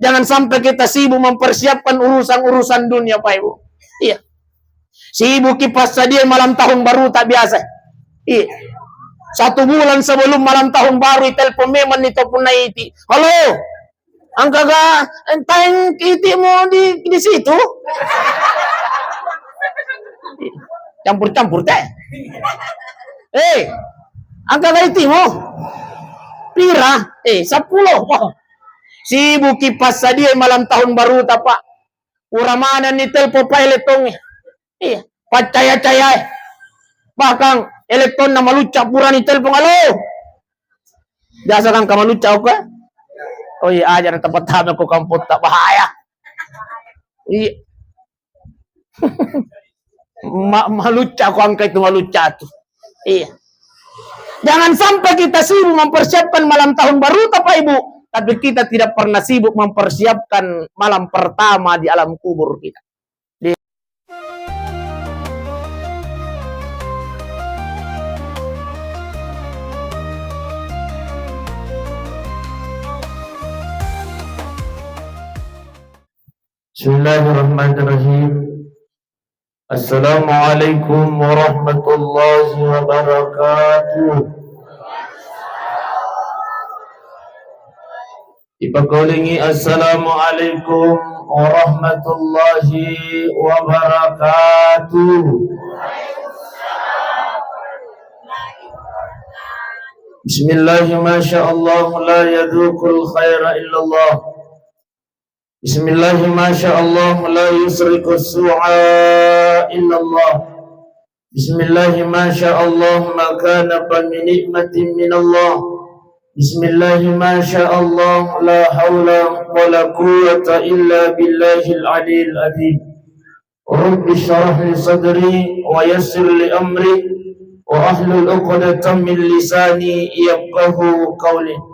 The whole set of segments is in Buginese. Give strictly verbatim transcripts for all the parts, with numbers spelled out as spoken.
Jangan sampai kita sibuk mempersiapkan urusan-urusan dunia, Pak Ibu. Iya. Sibuk ki passadia malam tahun baru tak biasa. Iya. Satu bulan sebelum malam tahun baru, telepon memang ni to punna iti. Halo, angka ga, eh, taeng iti mo di, di situ? Campur-campur teh. Eh, angka ga iti mo? Pira? Eh, seppulo. Wah. Sibuk ki passadia malam tahun baru ta, Pak. Pura maneng ni telpon pa elektong. Iya, paccaya-caya. Bahkan elektonna malucca pura ni telpon, "Halo." Biasa kan ka malucca oke? Oh iya, aja na tempat tabe ko kampung tak bahaya. Iya. Ma-, malucca ko angka itu malucca tu. Iya. Jangan sampai kita sibuk mempersiapkan malam tahun baru, Bapak Ibu, tapi kita tidak pernah sibuk mempersiapkan malam pertama di alam kubur kita. Di Bismillahirrahmanirrahim. Assalamualaikum warahmatullahi wabarakatuh. Ipakaulingi, "Assalamualaikum warahmatullahi wabarakatuh." Bismillah, masya Allah, la yadzukul khaira illallah. Bismillah, masya Allah, la yusriqus su'a illallah. Bismillah, masya Allah, ma kana fa min ni'matin minallah. Bismillah, masya Allah, la haula wala quwwata illa billahil aliyil azim. Rabbi shrah li sadri wa yassir li amri wa ahlul uqdatan min lisani yafqahu qawli.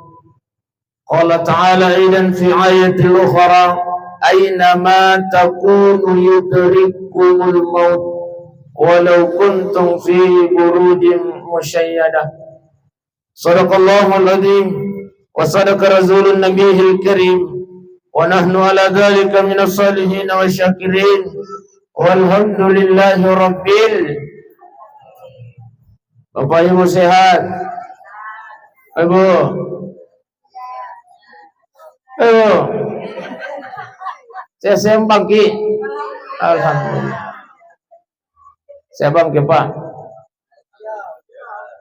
Qala ta'ala aidan fi ayatil ukhra, "Aina ma takunu yudrikkumul maut walau kuntum fi burujin musyayyada." Sadaqallahul adzim wa sadaqa rasulun nabiyil karim wa nahnu ala dzalika minas sholihin wa syakirin walhamdulillahi rabbil. Bapak Ibu sehat? Ibu. Ayo. Saya sembang ki. Alhamdulillah. Saya bang ki, Pak.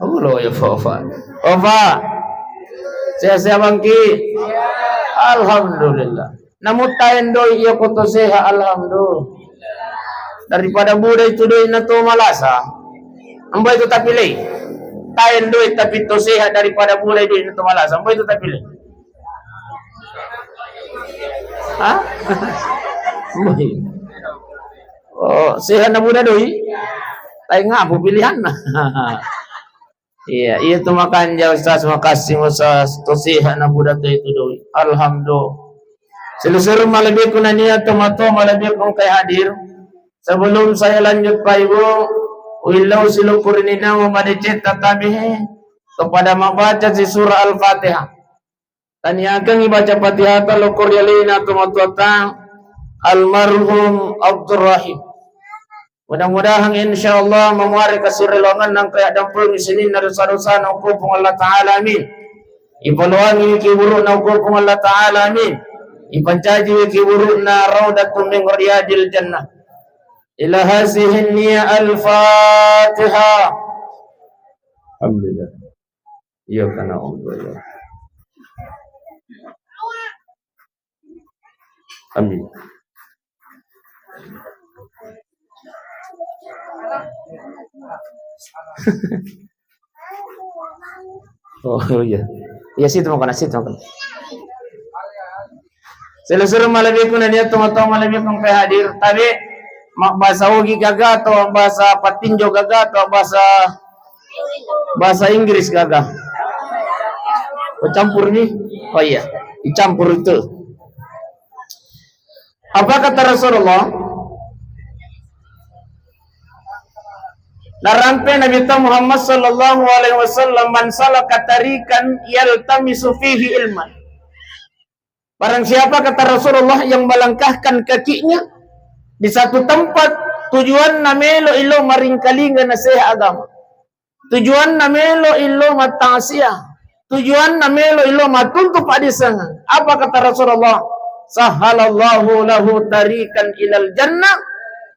Oh, lo ya, Pak. Pak. Saya, saya bang ki. Alhamdulillah. Namu taendoi iya ko to seha, alhamdulillah. Daripada buda itu doi na to malasa. Ambo itu tapi lei. Taendoi tapi to seha daripada buda itu doi na to malasa. Ambo itu tapi lei. Hah? Ambo itu. Oh, seha na buda doi. Taengapu pilihanna. Iya, iya tu makanja Ustaz, makasih Ustaz. To seha na buda to itu doi. Alhamdulillah. Silusuru malebbiku nania tomatoa malebbiku engkai hadir. Sebelum saya lanjut Pak Ibu, willau silukurini nawa madecetta tabe kepada membaca si surah Al-Fatihah. Taniakengngi baca Fatihata lokko ri alena tomatoatta almarhum Abdurrahim. Mudah-mudahan insyaallah mamuare kasurelongan nangka yaddampulungi sininna dosa-dosana okko Puang Allah Ta'ala, amin. Ipaloangi kiburu'na okko Puang Allah Ta'ala, amin. Ipancaji kiburu'na raudatun min riyadil jannah. Ila hazihi niyah, al-Fatihah. Alhamdulillah. Iya kana Allah ya. Amin. Oh iya. Iya situ mau kena, situ mau kena. Selesai malebbiku nania tomatoa malebbiku engkai hadir. Tapi mabbasa Ogi gaga atau bahasa Patinjo gaga atau bahasa, bahasa Inggris gaga? Oh, campur nih. Oh iya, dicampur itu. Apa kata Rasulullah? Narampe Nabi Muhammad sallallahu alaihi wasallam, "Man salaka tariqan yaltamisu fihi ilman." Barang siapa, kata Rasulullah, yang melangkahkan kakinya di satu tempat, tujuanna melo ilo maringkalinga nasihat agama. Tujuanna melo ilo mattasia. Tujuanna melo ilo matuntu padiseng. Apa kata Rasulullah? Sahhalallahu lahu tariqan ilal jannah.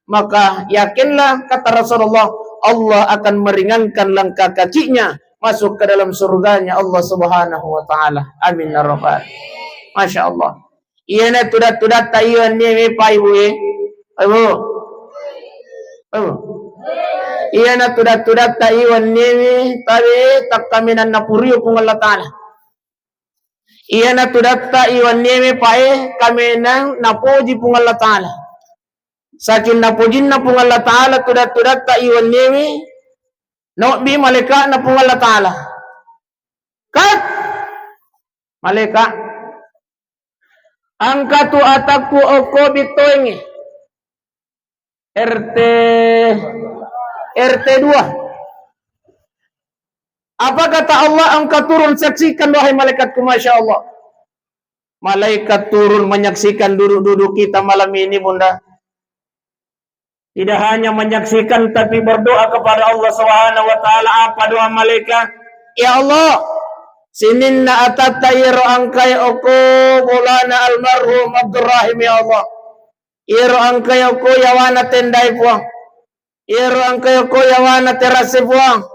Maka yakinlah, kata Rasulullah, Allah akan meringankan langkah kakinya masuk ke dalam surganya Allah Subhanahu wa Ta'ala. Amin ya Rabbal. Masya Allah. Iyana tuda-tudatta iwanniewe, Pak Ibu, eh. Pak Ibu. Pak Ibu. Iyana tuda-tudatta iwanniewe, tabe takkaminanna purio Puang Allah Ta'ala. Iyana tudatta iwanniewe, Pak, eh, kamenang napoji Puang Allah Ta'ala. Saking napojinna Puang Allah Ta'ala tuda-tudatta iwanniewe, nobbi malaika'na Puang Allah Ta'ala. Kat! Malaika, angkatu atakku okko bittoengnge. R T, R T dua. Apa kata Allah, engkau turun saksikan, wahai malaikatku, Masya Allah. Malaikat turun menyaksikan duduk-duduk kita malam ini, Bunda. Tidak hanya menyaksikan, tapi berdoa kepada Allah Subhanahu wa Ta'ala. Apa doa malaikat? Ya Allah, sininna atatta iyaro engkae okko bolana almarhum Abdurrahim, ya Allah. Iyaro engkae okko yawana tendai, Puang. Iyaro engkae okko yawana terase, Puang.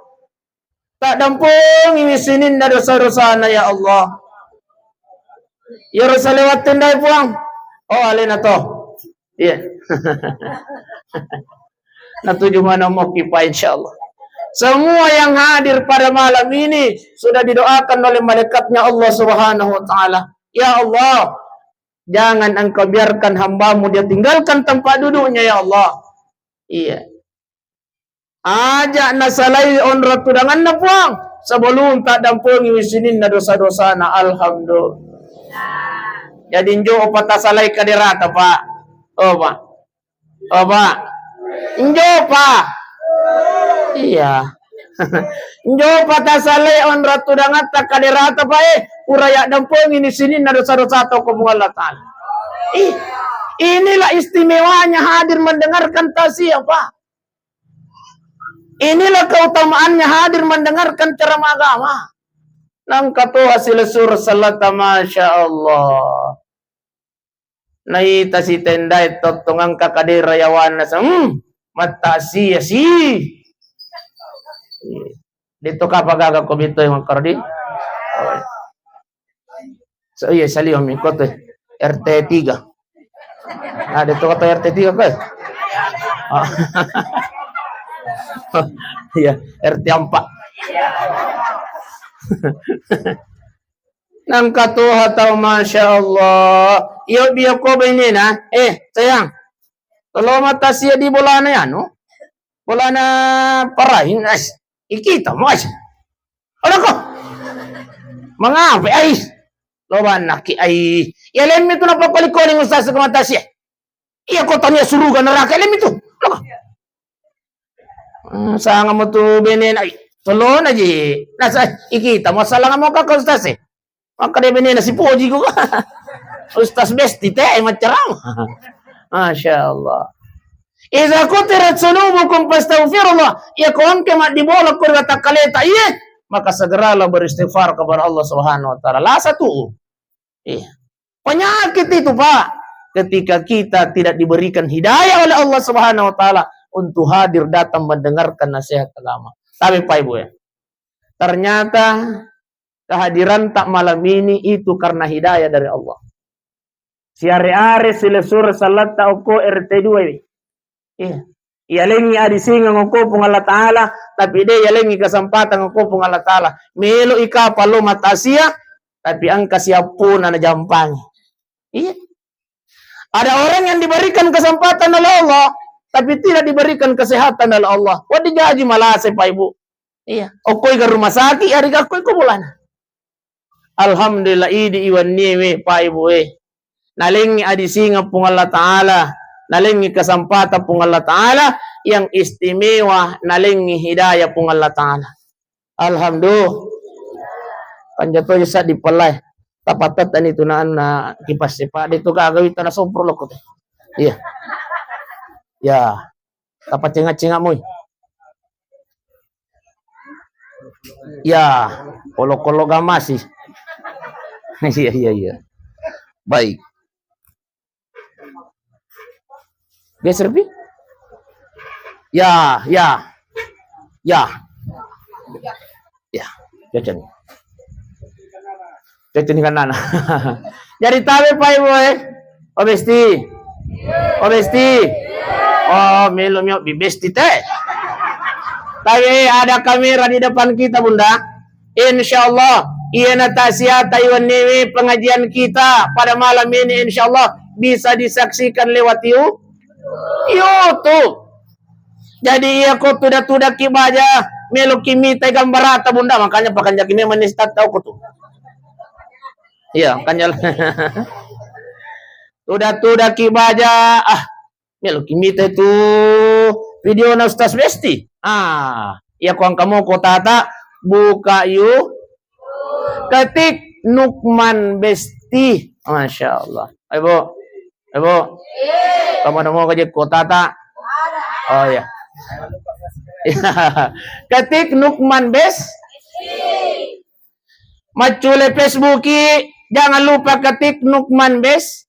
Taddampengiwi sininna dosa-dosana, ya Allah. Iyaro salewat tendai, Puang. Oh, alena to. Iya. Natuju mana mau kipa, insya Allah. Semua yang hadir pada malam ini sudah didoakan oleh malaikatnya Allah Subhanahu wa Ta'ala. Ya Allah, jangan engkau biarkan hambamu dia tinggalkan tempat duduknya, ya Allah. Iya. Aja nasalai onrong tudanganna, Puang, sebelum taddampengiwi sininna dosa-dosana. Alhamdulillah. Jadi, njo pa tasalai kaderata, Pak. Oh, Pak. Oh, Pak. Njo pa. Iya. Njo pa tasalai onrong tudangatta kaderata, Pak, eh. Pura yaddampengini sininna dosa-dosata ko Puang Allah Ta'ala. Ih, inilah istimewanya hadir mendengarkan taksiah, Pak. Inilah keutamaannya hadir mendengarkan ceramah agama. Nangka to hasil sur salata, Masya Allah. Naita sitendae tottongangka kadera yawanna, hmm, mattaksiah si. Detto kapa gaga ko bitto yang makkaro di. So, iya, salio mi kote R T tiga. Nah, detto kata R T tiga, koe. Ah. Iya, R T empat. Nangka toha tau, Masya Allah. Iyo, biyo ko benena. Eh, sayang. Tolo mattaksiah di bolana anu. Bolana Parahin, as. Ikita mo, as. Ada ko. Mangape, ai? Lo banna ki, ai. Ya, lemmi tu napa koli-koli ustaz ke mattaksiah. Iya, ko tania suruga neraka, lemmi tu. Lo ko. Hmm, sanga mo tu benena, ai. Tolona ji. Nasa, ikita mo salah ngamo ka ustaz e. Makkeda benena sipoji ko. Ustaz Besti te maccarama. Masya Allah. Iza kutirat sunubukum fastaghfirullah. Iya ko engka maddibola ko ri watakkaleta, iye, maka segeralah beristighfar kepada Allah Subhanahu wa Ta'ala. Lasa tu. Iya. Penyakit itu, Pak. Ketika kita tidak diberikan hidayah oleh Allah Subhanahu wa Ta'ala untuk hadir datang mendengarkan nasihat agama. Tapi, Pak Ibu, ya. Ternyata kehadiran tak malam ini itu karena hidayah dari Allah. Siare-are silesur salatta okko R T dua ini. Iya. Yalengi adisingeng okko Puang Allah Ta'ala, tapi de yalengi kesempatan okko Puang Allah Ta'ala. Melo ika palo matasia, tapi engka siappona najampangi. Iya. Ada orang yang diberikan kesempatan oleh Allah, tapi tidak diberikan kesehatan oleh Allah. Wadi jaji malase, Pak Ibu. Iya. Okkoi ke rumah sakit, hari okkoi ko bolana. Alhamdulillah, idi iwanniewe, Pak Ibu e. Nalengi adisingeng Puang Allah Ta'ala, nalengi kesempatan Puang Allah Ta'ala, yang istimewa nalengi hidayah Puang Allah Ta'ala. Alhamdulillah. Panjatoja sa dipalai. Tapattettani tu na anna kipas e, Pak. De' tu gaga wita na sompro lokko tu. Iya. Ya. Tapacenga-cenga moi. Ya, olok-olok gamasi. Iya, iya, iya. Baik. Geser pi. Ya, ya. Ya. Ya, cocok ni. Cocok ni kan nana. Jadi tabe Pak Ibu, eh. Oh, besti. Oh, besti. Oh, melo mio bi besti te. Tapi ada kamera di depan kita, Bunda. Insya Allah, iyana taksiah taiwannewe pengajian kita pada malam ini, insya Allah, bisa disaksikan lewat You-, YouTube. Jadi, iya ko tuda-tudaki baja, meloki mitai gambarata, Bunda, makanya pakanjaki memang ni start tau ko tu. Iya, makanya tuda-tudaki baja, ah, meloki mitai tu video na Ustaz Besti. Ah, iya ko angka mo ko tata, buka You-, ketik Nukman Besti. Masya Allah. Ayo, Bu. Ayo, Bu. Kamu nemu aja kota tak? Oh, iya. Ketik Nukman Bes. Maccule Facebook i, jangan lupa ketik Nukman Bes.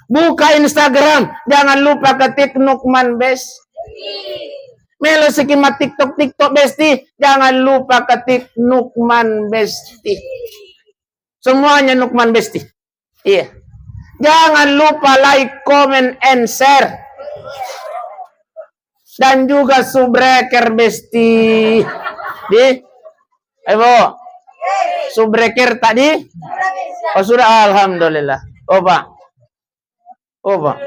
Buka Instagram, jangan lupa ketik Nukman Bes. Melo siki ma TikTok, TikTok Besti, jangan lupa ketik Nukman Besti. Semuanya Nukman Besti. Iya. Jangan lupa like, comment, and share. Dan juga subscribe Besti. Di? Ayo, Bu. Subscribe tadi? Oh, sudah. Alhamdulillah. Oh, Pak. Oh, Pak.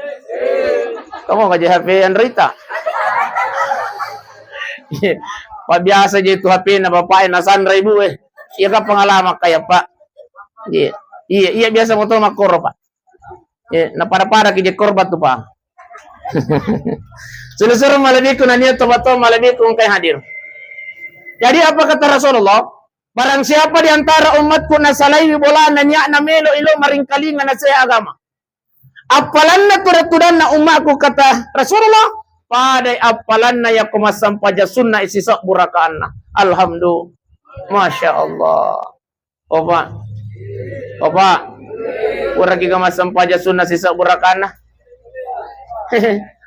Kamu ngaji H P Android tak? Pak, biasa je itu H P na bapak na sanra ibu eh. Iya kan pengalaman kayak Pak. Iya. Iya, iya biasa motor makoro, Pak. Iya, na pada-pada ki je korban tu, Pak. Selusur malebbiku nania toba-toba malebbiku engkai hadir. Jadi apa kata Rasulullah? Barang siapa di antara umatku nasalaiwi bolana niatna melo ilo maringkalinga na seha agama. Appalanna tuda-tudanna ummaku kata Rasulullah, padai appalanna yakko massampaja sunna isi sabbu rakaanna. Alhamdulillah. Masya Allah. Opa. Opa. Puraki ga massampaja sunna isi sabbu rakaanna.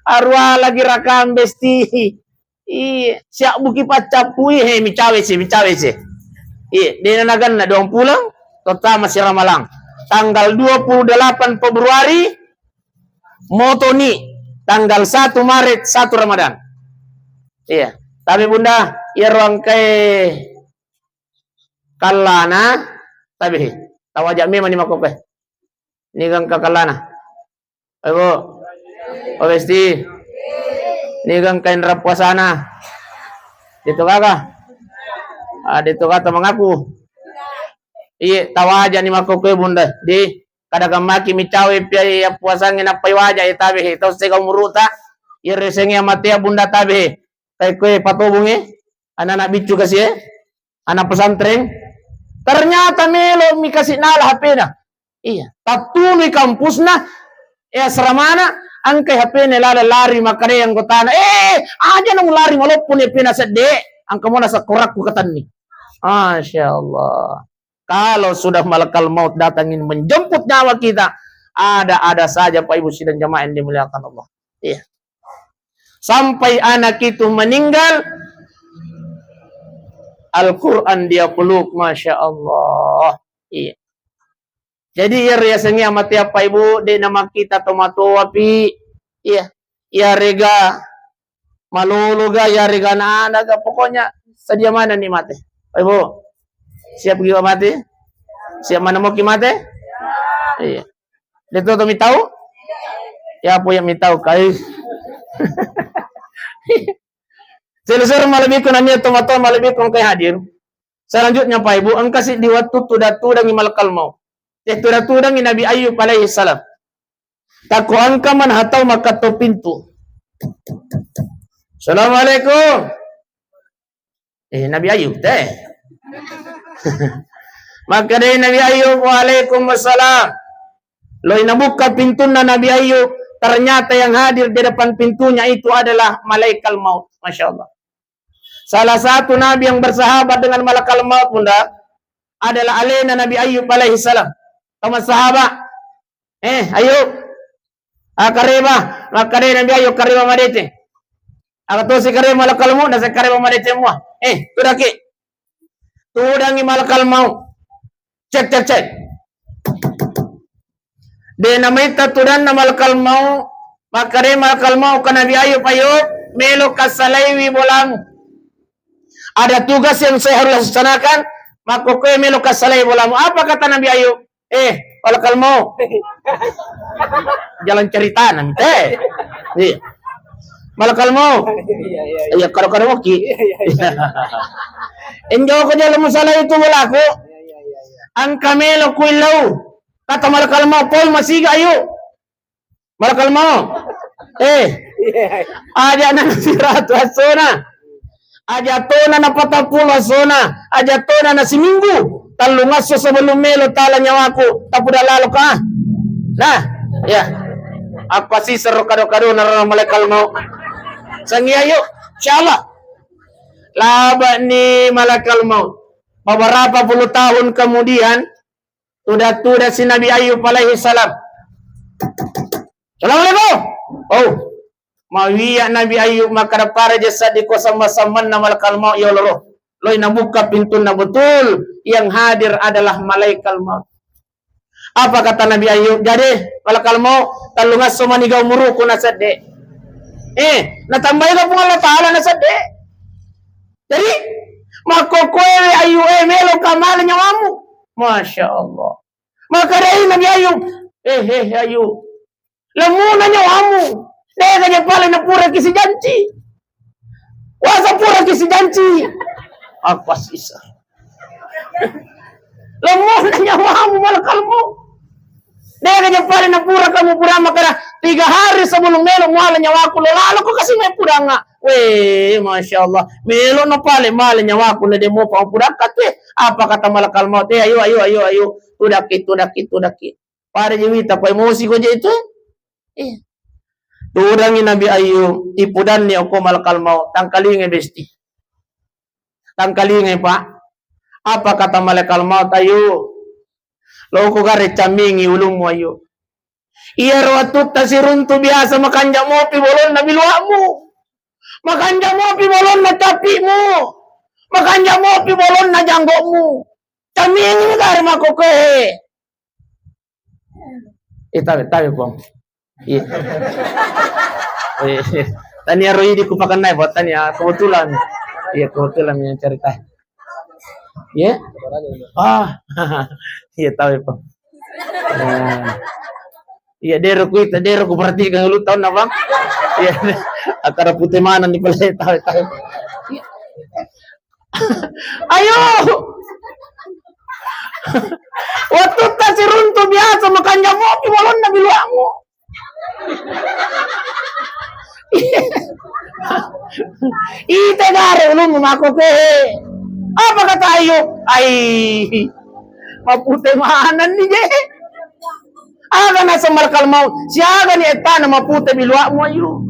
Arua lagi rakaan Besti. Iya, siabbuki paccappui, he, micawe si, micawe si. Iya, dena naganna duang pulo, tottama si Ramalang. Tanggal dua puluh delapan Februari, motoni. Tanggal satu Maret, satu Ramadan. Iya, tapi Bunda, iya ruangkai kallana, tapi tawaja memang ni makope. Ni gangka kallana. Ayo, Bu. Oh, Besti. Niga engka inra puasana? Deto gaga? Ah, deto gaga to mangaku. Iye, tawaja ni makkokkoe, Bunda. Di, kada gammaki micawe pia iya puasangnge nappai waja, iya tabe he. Tau sega umuruta, iya resengnge amatea, Bunda, tabe he. Kai koe patobungnge, anak-anak biccu kasi e, anak pesantren. Ternyata melo mi kasi nala H P-na. Iya, tattunui kampusna, eh, asramana, engkai H P-na laleng lari makkadai anggotana, "Eh, aja nang lari maloppo ni H P-na sedde, engka mona sakkorakku katenni." Masya Allah. Kalau sudah malakal maut datang ingin menjemput nyawa kita, ada-ada saja, Pak Ibu sidang jamaah yang dimuliakan Allah. Iya. Sampai anak itu meninggal, Al-Quran dia peluk, Masya Allah. Iya. Jadi, iya riasengnge amatea, Pak Ibu, de' namakkita tomatoa pi. Iya. Iyarega malolo ga, iyarega ana'-ana' ga, pokoknya sedia mana ni mate. Pak Ibu, siap gi mate? Siap mana mau ki mate? Iya. Deto to mitau? Ya, apa yang mitau, kai? Selesai malebbiku nania tomatoa malebbiku engkai hadir. Selanjutnya, Pak Ibu, engka siddi wettu tudang-tudangi malakal maut. Eh, tudang-tudangi Nabi Ayub alaihi salam. Takko engka manhatau makkatto pintu. Assalamualaikum. Eh, Nabi Ayub teh. Makkedai Nabi Ayub, "Waalaikumsalam." Loi nabukka pintunna Nabi Ayub, ternyata yang hadir di depan pintunya itu adalah malaikat maut. Masya Allah. Salah satu nabi yang bersahabat dengan malakal maut, Bunda, adalah alena Nabi Ayub alaihi salam. Tau massahabat? Eh, Ayub. Ah, kareba. Makkedai Nabi Ayub, "Kareba madeceng." Aga tosi kareba malakal maut, naseng kareba madeceng mua. Eh, tudaki. Tudangi malakal maut. Cek, cek, cek. De namaitta tudanna malakal maut, makkedai malakal maut ka Nabi Ayub, "Ayub, melo kassalaiwi bolamu. Ada tugas yang saya harus laksanakan, makkokkoe melo kassalai bolamu." Apa kata Nabi Ayub? "Eh, malakal maut." Jalan cerita nanti. Iya. "Malakal maut." Iya, iya, iya. Iya, karo-karo moki. Iya, iya, iya. "Enjoko jalan masalah itu bolaku. Iya, iya, iya, iya. Engka melo kuillau." Kata malakal maut, "Poi masiga, Ayub." Malakal maut. Eh. Iya, iya. Aja na siratu assona. Aja tona na patappulo assona. Aja tona na siminggu. Tellungesso sebelum melo tala nyawaku. Tapuda lalo ka. Nah, ya. Aku asisero kado-kado na malakal maut. Sangi, Ayub. Insyaallah. Labani malakal maut. Beberapa puluh tahun kemudian, tuda-tuda si Nabi Ayub alaihi salam. "Assalamualaikum." Oh, mawia Nabi Ayub, makkeda, "Pada je seddi ko sama-samanna malakal maut ya Allah." Loi nabukka pintunna, betul yang hadir adalah malaikat maut. Apa kata Nabi Ayub? "Jadi, malakal maut, tellungesso mani ga umuruku?" "Nasedde." "Eh, natambai ga Puang Allah Taala?" "Nasedde." "Jadi, makkokkoe we Ayub, eh, melo ka male nyawamu?" Masya Allah. Makkedai Nabi Ayub, "Eh, eh, Ayub, lemmuna nyawamu. Dega je pale napuraki sijanci. Kuasa puraki sijanci." Aku asisa. "Lemmuna nyawamu, malakal maut. Dega je pale napura kamu pura makkeda, tiga hari sebelum melo muala nyawaku lo lalo ko kasi mai pudangnga." Weh, Masya Allah. Melo no pale male nyawaku na de mopa pudakka tu, eh. Apa kata malakal maut? "Eh, Ayub, Ayub, Ayub, Ayub. Tudaki, tudaki, tudaki." Pada je wita, ko emosi ko je itu. Iya. Tudangi Nabi Ayub, ipudanni okko malakal maut, tangkalinga besti. Tangkalinga, Pak. Apa kata malakal maut, Ayub? Loko gare camingi ulummu, Ayub. Iyaro wattutta siruntu biasa makanja mopi bolonna biluamu. Makanja mopi bolonna cappimu. Makanja mopi bolonna janggokmu. Camingi gare makkokkoe. Eh, tabe, tabe, Pong. Iya. Eh, tania ro idi ku pakennai, buat tania kebetulan. Iya, kebetulan yang cerita. Iya? Ah, iya, tabe, Pong. Eh, iya, dero kuita, dero ku perhatikan dulu tahun apa? Iya, akar putih mana nih, pale, tabe, tabe. Ayo. Wattutta siruntu biasa makanja mopi bolonna biluamu. Ite gare ulummu makkokkoe. Apa kata Ayub? Ai, mapute manenni je. Aga naseng malakal maut, siagani ettana mapute biluamu, Ayub?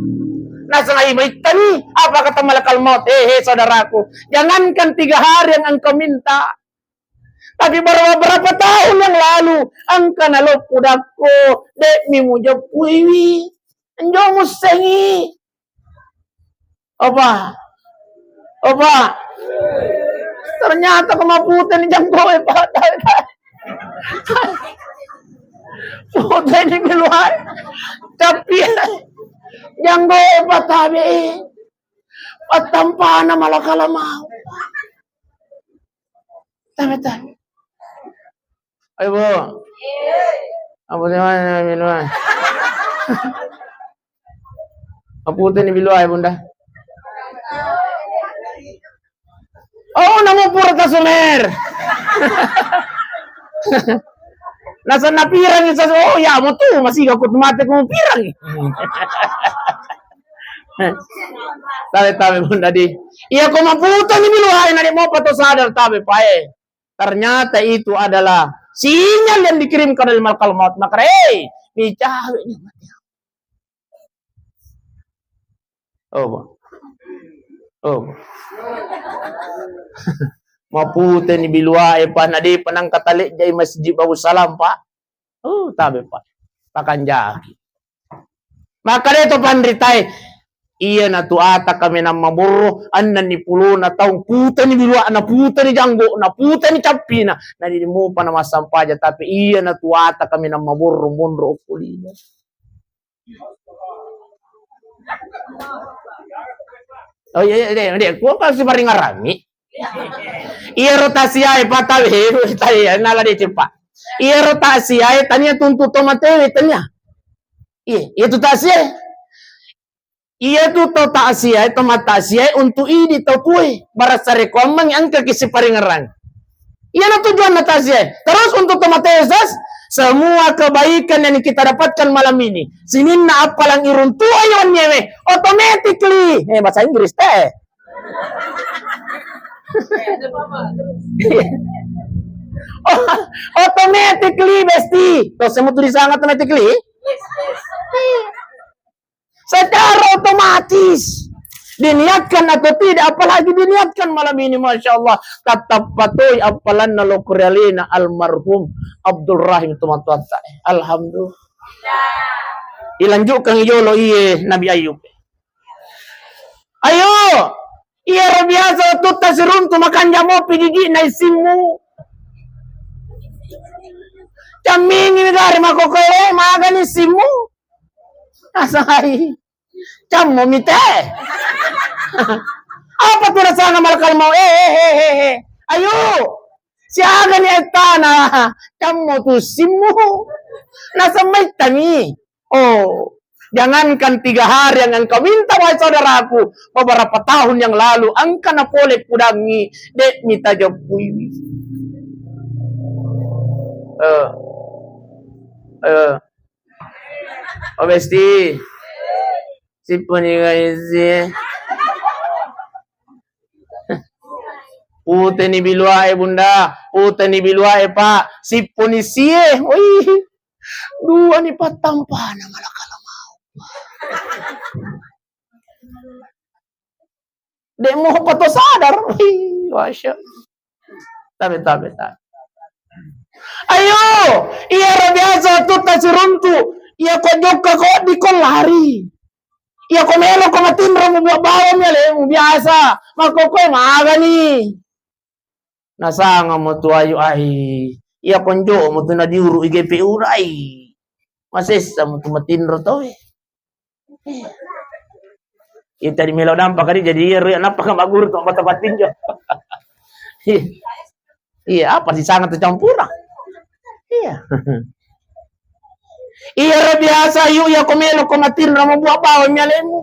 Naseng Ayub, maittani. Apa kata malakal maut? Eh, eh, saudaraku, jangankan tiga hari yang engkau minta, tapi beberapa tahun yang lalu engka naloppu dakko, de'mi mujeppuiwi. Enjo mussengi. Apa? Apa? Ternyata ko maputeni janggoe, Pak. Puteni biluae. Tapi janggoe, Pak, tabe. Pattampana malakal maut. Tabe, tabe. Ayo, Bu. Apa teman minum? Apa tadi biluae, Bunda? Oh, namo pura tasumer. Nasenna pirangi sasu, oh, ya, mo tu, masih gak kuat mati, kamu pirangi. Tabe, tabe, Bunda di. Iya, ko maputeni biluae, nadi mau pato sadar, tabe, pae. Ternyata itu adalah sinyal yang dikirimkan oleh malakal maut. Maka, hei, dicawe ni mati. Oh, Bo. Oh, Bo. Mapute ni biluae, Pak, na depa nangka talejjai Masjid Babu Salam, Pak. Oh, tabe, Pak. Pakanjaki. Makkeda to panritae, iya natu ata kamenang maborro, annanni pulona taung, putani bilua'na, putani janggo'na, putani cappina, na didi mupa na massampaja, tapi iya natu ata kamenang maborro, monro okko lino. Oh iya, iya, iya, iya, kuwa pasti paringarami. Iyaro taksiae patawe, tae, nala deceng, Pak. Iyaro taksiae tania tuntu to matewe, tania. Iya, iya tu taksiae. Iya tu to taksiae, to mataksiae untuk idi to kue. Barasa rekoammengi engka ki siparingerang. Iyana tujuanna taksiae. Terus untuk to matewe, Ustaz, semua kebaikan yang kita dapatkan malam ini, sininna appalang iruntu ayo wenniewe, automatically. Eh, bahasa Inggris teh. Automatically, Besti. To semu tulisan automatically? Secara otomatis. Diniatkan atau tidak, apalagi diniatkan malam ini, Masya Allah. Tatap patoi appalanna lo korealena almarhum Abdul Rahim Tumatuatta. Alhamdulillah. Ilanjutkan jolo iye Nabi Ayub. Ayo, iyaro biasa wettutta siruntu makanja mopi gigi'na issimmu. Cammingi gare makokoe, magani issimmu. Asai. Cammo mite. Apa tu rasana malakal mau? Eh, eh, eh, eh, eh. Ayo. Siagani ettana? Cammo tu issimmu. Nasammaittami. Oh, jangankan tiga hari yang engkau minta, wahai saudaraku, beberapa tahun yang lalu engka napole kudangi, de' mita jeppuiwi. Eh, eh, oh, Besti, sipuni gaisi. Puteni biluae, Bunda, puteni biluae, Pak, sipuni sie. Wih. Dua ni pattampana malakal mau. De' mupa to sadar. Wih, Masya. Tabe, tabe, tabe. Ayo, iyaro biasa tu tasiruntu. Iya ko jokka ko di ko lari. Iya ko melo ko matinro mu buat bawang ya le, mu biasa. Mako ko magani. Nasanga mutu ayu ai. Iya konjo mutu na diuru i G P U ai. Masessa mutu matinro tau e. Iya tadi melo dampa kadi jadi iya ruya nappa ka maguru tu mata patinjo. Iya. Iya, apa sih sangat tercampur? Iya. Iyaro biasa yu, iya ko melo ko matinro mabua bawang mi alemu.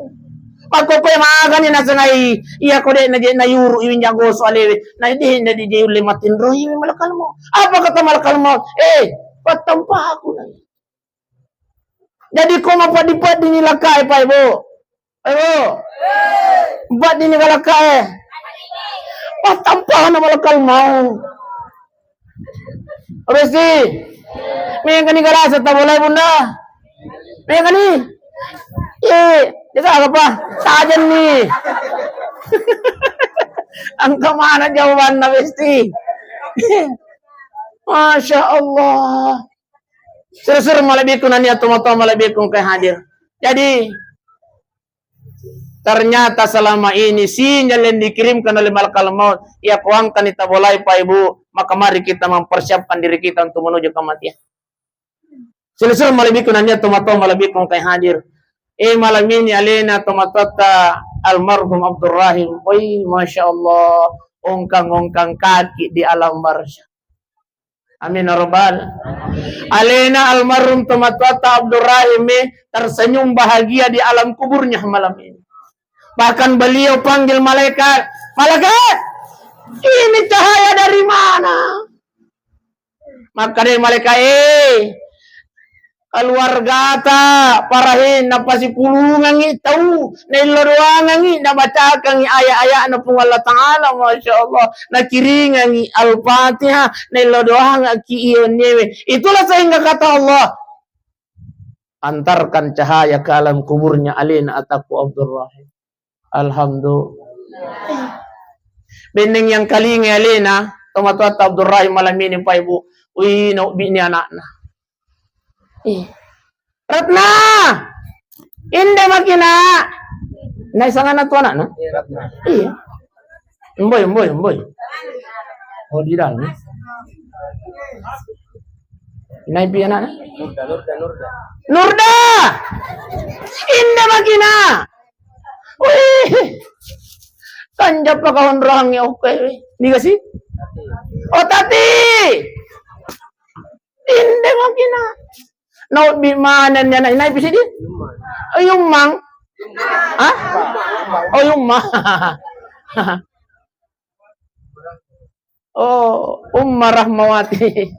Makko koe magani nasengai, iya ko de' na je' na yuru iwi njago so alewe, na de' na di je' ulle matinro iwi malakal maut. Apa kata malakal maut? Eh, pattampaku na. Jadi ko mapeddi-peddi ni lakkae, Pak, Ibu. Ayo. Empat ini galakka e. Wah, tampana malakal mau. Resti. Mega ni galasa tabolai, Bunda. Mega ni. Eh, dia apa? Sajen ni. Engka mana jawabanna, Besti? Masya Allah. Suru-suru malebbiku nania tomatoa malebbiku engkae hadir. Jadi, ternyata selama ini sinyal yang dikirimkan oleh malakal maut, iya ko engkani tabolai, Pak, Ibu, maka mari kita mempersiapkan diri kita untuk menuju kematian. Suru-suru malebbiku nania tomatoa malebbiku engkae hadir. Eh, malam ini alena tomatoatta almarhum Abdurrahim. Oi, Masya Allah, ongkang-ongkang kaki di alam barzah. Amin ya rabbal. Alena almarhum tomatoatta Abdurrahim, eh, tersenyum bahagia di alam kuburnya malam ini. Bahkan beliau panggil malaikat, "Malaikat, ini cahaya dari mana?" Maka dari malaikat, "Eh, Keluargata, parahin, napasipulungangngi tau, naillo doangangngi, nabacakangngi ayat-ayatna Puang Allah Ta'ala, Masya Allah, nakiringangngi Al-Fatihah, naillo doangakki iyonniewe. Itulah sehingga kata Allah, "Antarkan cahaya ke alam kuburnya alena atakku Abdurrahim." Alhamdulillah. Benneng yang kalinga alena, tomatoatta Abdurrahim malam ini, Pak Ibu. Wih, naobbi ni anakna. Ih. "Ratna! Inde maki, Nak?" Naisangana tu anakna? Iya. Emboi, emboi, emboi. Oh, di dalam. Naipi anakna? Nurda, Nurda, Nurda. "Nurda! Inde maki, Nak?" Wih. Kanjappa kahonroangnge okkoe. Niga si? Oh, Tati. Inde maki, Nak? Naobbi manenni anak, naipi sidi? Oh, Yummang. Hah? Oh, Yummang. Oh, Umma Rahmawati.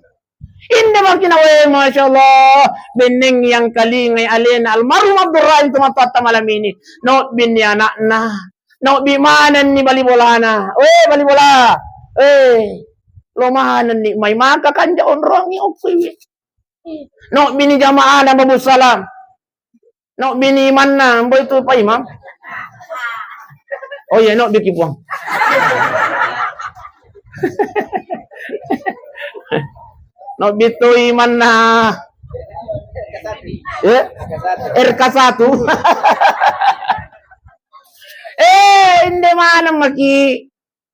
Inde maki, Nak, we, Masya Allah. Benneng yang kalingai alena almarhum Abdurrahim tomatoatta malam ini. Naobbini anakna. Naobbi manenni bali bolana. We, bali bola. Eh, lo manenni mai maka kanja onroangngi okkoe. Naobbini jamaahna Babu Salam. Naobbini imanna, mboi tu Pak Imam. Oh iya, naobbiki Puang. Naobbi tu imanna. Eh? R K satu. Eh, inde maneng maki.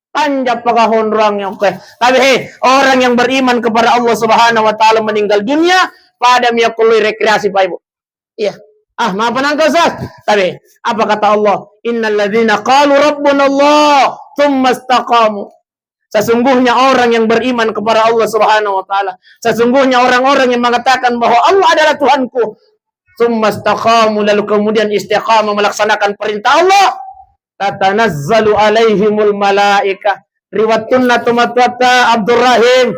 Panjang pagahonroang yang oke. Tapi he, orang yang beriman kepada Allah Subhanahu wa Ta'ala meninggal dunia, pada miyakului rekreasi, Pak Ibu. Iya. Ah, maaf nangka, Ustaz. Tapi apa kata Allah? "Innalladzina qalu rabbunallah, tsumma istaqamu." Sesungguhnya orang yang beriman kepada Allah Subhanahu wa Ta'ala, sesungguhnya orang-orang yang mengatakan bahwa Allah adalah Tuhanku, tsumma istaqamu, lalu kemudian istiqamah melaksanakan perintah Allah, tatanazzalu alaihimul malaikah. Ri wettunna tomatoatta Abdurrahim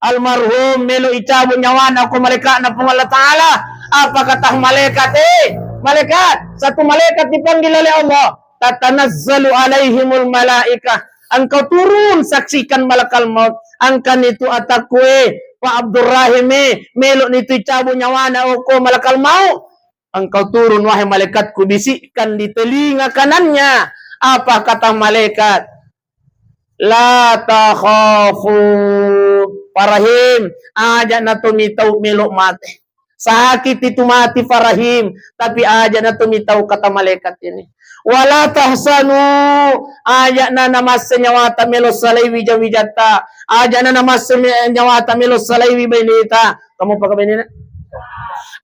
almarhum melo icabu nyawana ko malaikatna Puang Allah Ta'ala. Apa kata malaikat? Eh, malaikat, satu malaikat dipanggil oleh Allah. Tatanazzalu alaihimul malaikah. Engkau turun saksikan malakal maut. Angkani tu atakku, eh, Pak Abdurrahim, eh, melo ni tu icabu nyawana ko malakal maut. Engkau turun, wahai malaikatku, bisikkan di telinga kanannya. Apa kata malaikat? La takhafu. Farahim, aja na to mitau melo mate. Sakit itu mati, Farahim, tapi aja na to mitau, kata malaikat ini. Wala tahsanu, aja na namasse nyawata melo salai wija-wijatta. Aja na namasse me-, nyawata melo salaiwi baineta. Kamu pakai bainena?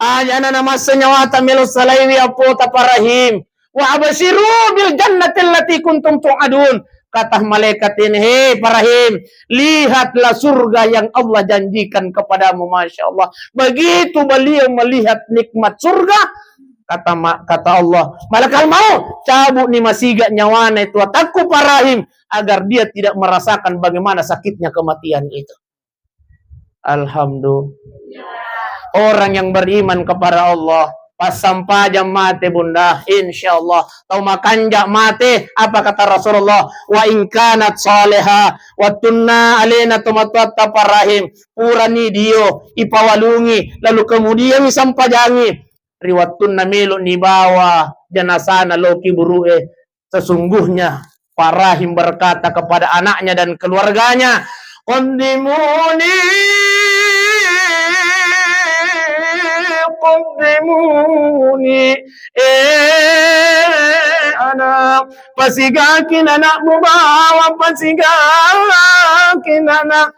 Aja na namasse nyawata melo salaiwi apota, Farahim. Wa absyiru bil jannati allati kuntum tu'adun. Kata malaikat ini, "Hei Farahim, lihatlah surga yang Allah janjikan kepadamu." Masya Allah. Begitu beliau melihat nikmat surga, kata ma-, kata Allah, "Malakal maut, cabut ni masiga nyawana itu atakku Farahim, agar dia tidak merasakan bagaimana sakitnya kematian itu." Alhamdulillah. Orang yang beriman kepada Allah, passampajang mate, Bunda, insya Allah. Tau makanja mate, apa kata Rasulullah? "Wa in kanat saleha." Wattunna alena tomatoatta Farahim, purani dio ipawalungi, lalu kemudian isampajangi. Ri wattunna melo nibawa janasana lo kiburu'e, sesungguhnya Farahim berkata kepada anaknya dan keluarganya, "Qaddimuni, qaddimuni, eh anak, pasigakin anakmu bawa, pasigakin anak."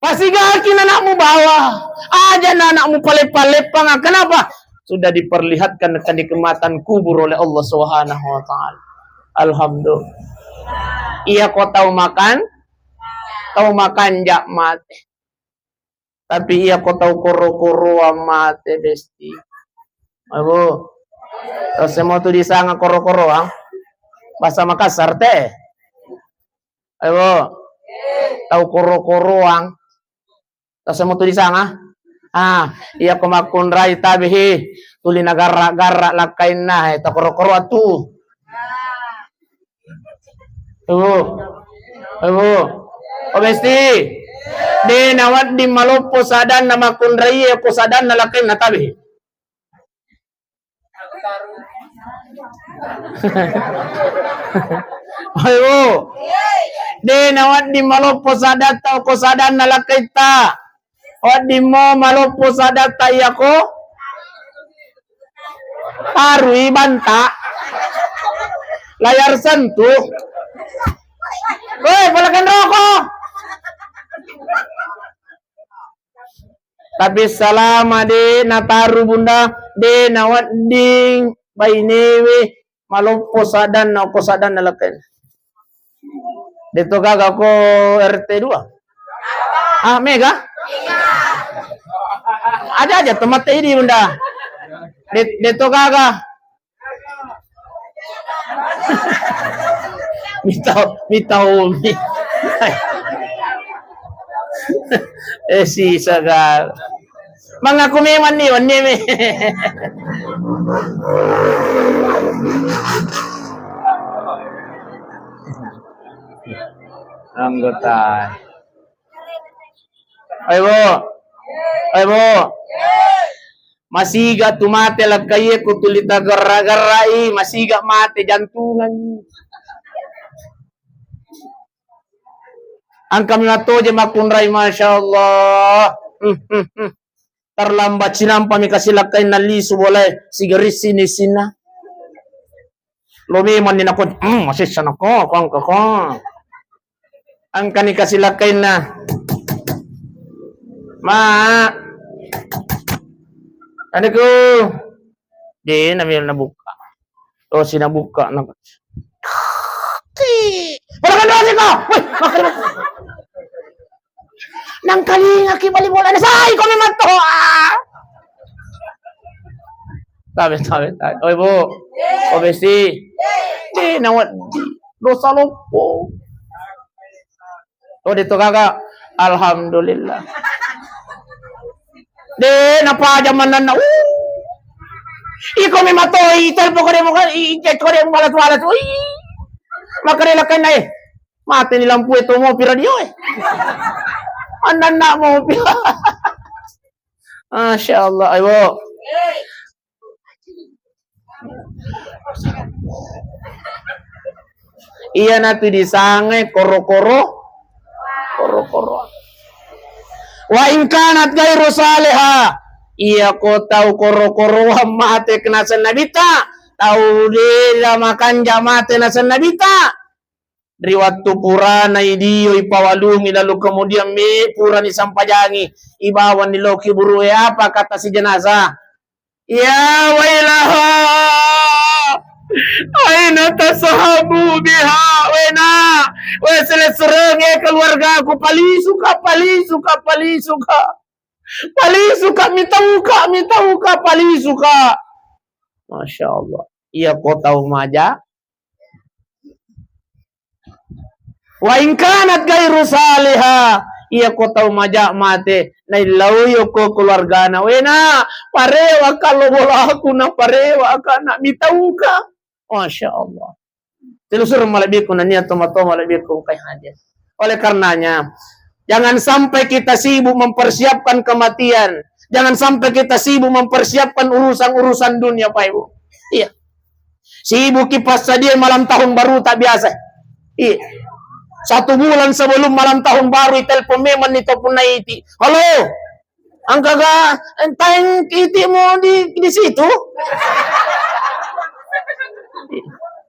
Pasigaki anakmu bawa, aja na anakmu paleppang-leppang. Kenapa? Sudah diperlihatkan kenikmatan kubur oleh Allah Subhanahu wa Ta'ala. Alhamdulillah. Iya ko tau makan, tau makan jak mate. Tapi iya ko tau koro-koroang mate, besti. Abu, tau semua tu disanga koro-koroang. Bahasa Makassar te. Ayo, tau koro-koroang. Tau semua tu disanga. Ah, iya ko makkunrai tabehi, tuli nagarra-garra lakkainna, eh, takoro-koro atu. Ibu. Ibu. O besti. De nawedding maloppo sadanna makkunrai, ko sadanna lakkainna tabehi. Ayo. De nawedding maloppo sadatta ko sadanna lakkaitta. Weddingmo maloppo sadatta iyako. Tarui banta. Layar sentuh. Woi, palakan rokok. Tapi salama de nataru bunda, de nawedding bainewe maloppo sadanna, ko sadanna lakkainna. De to gaga ko R T dua? Ah, mega? Aja-aja temate ini bunda. De, de to gaga. Mitau, mitau mi. Eh, si sagal. Mangaku memang ni, wanni mi. Anggota. Ayo, Bu. Ayo, Bu. Masiga tu mate lakkaiye ku tuli tagerra-gerrai, masiga mate jantungan. Angkami mattoje makkunrai, Masya Allah. Hmm, hmm, hmm. Terlambat sinampa mi kasi lakkainna lisu bolae, sigarissini sinna. Lo memang ni nako, hmm, masessa nako, ko angka ko. Angkani kasi lakkainna. Ma. Aniku. De nami nabukka. Lo si nabukka na. Wala kan dosi ko. Woi, makan. Nangkalinga ki bali bola na sai ko memang to. Ah. Tabe, tabe, tabe. Oi, Bu. O besti. De nawedding. Dosa loppo. Oh, de to gaga. Alhamdulillah. De napaja manenna. Uh. Iko mi matoi, telpo ko de mo kan, i cek ko de mo balas-balas. Ui. Makare lakkainna, eh. Mate ni lampu e to mopi radio e. Ananna mopi. Masya Allah, ayo. Iyanatu disangai koro-koro, koro-koro. Wa in kanat ghairu salihah, iya ko tau koro-koroang mate naseng Nabitta, tau dela makanja mate naseng Nabitta. Ri wettu purana idio ipawalungi, lalu kemudian me purani sampajangi, ibawanni lao kuburu'e, apa kata si jenazah? Ya wailaha, aina tasahabu biha, wena, we selesserenge keluargaku, palisuka, palisuka, palisuka, palisuka, mitauka, mitauka, palisuka. Masya Allah. Iya ko tau maja, Wa in kanat ghairu salihah, iya ko tau maja mate, naillau yoko keluargana, wena, parewa ka lo bolaku, na parewa ka na mitauka. Masya Allah. Telusur malebbiku nania toma-toma malebbiku kai hadir. Oleh karenanya, jangan sampai kita sibuk mempersiapkan kematian. Jangan sampai kita sibuk mempersiapkan urusan-urusan dunia, Pak Ibu. Iya. Sibuki passadia malam tahun baru tak biasa. Iya. Satu bulan sebelum malam tahun baru, telepon memang ni to punna iti. Halo, angka ga enteng itimu di, di situ?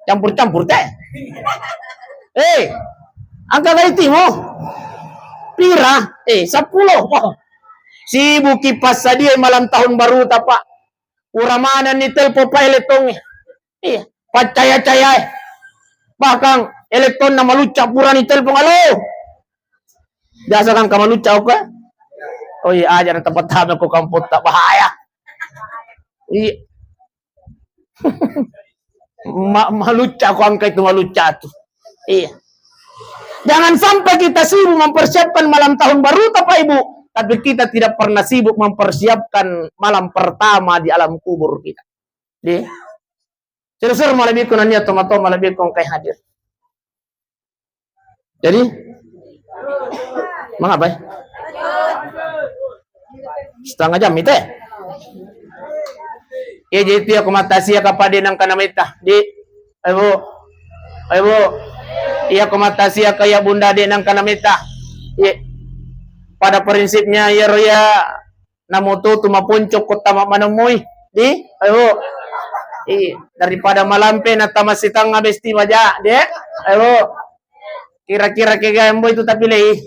Campur-campur teh. Eh, angka ga itimu? Pira? Eh, sepuluh. Wah. Sibuki passadia malam tahun baru ta, Pak. Pura manenni telpon pa elektrongnge. Iya, paccaya-cayae. Bahkan elektron na malucca purani telpon, "Halo." Biasa kan ka malucca oke? Oh iya, aja na tempat tabe ko kampung tak bahaya. Iya. Ma-, malucca ko angka itu malucca tu. Iya. Jangan sampai kita sibuk mempersiapkan malam tahun baru, Bapak Ibu. tapi kita tidak pernah sibuk mempersiapkan malam pertama di alam kubur kita. Di seru-seru malebbiku nennia tomatoa malebbiku engkae hadir. Jadi, mengapa ya? Setengah jam itu ya? Ya, jadi itu ya, aku matasia kapade nang kana meta. Di, ayo, Bu. Ayo, Bu. Iya, aku matasia kayak Bunda de nang kana meta. Iya. Pada prinsipnya, ya, ya, namoto tu maponco ko tama manemui. Di, ayo. Iya, daripada malampe na tama sitanga besti baja, de. Ayo. Kira-kira kega embo itu tapi lei.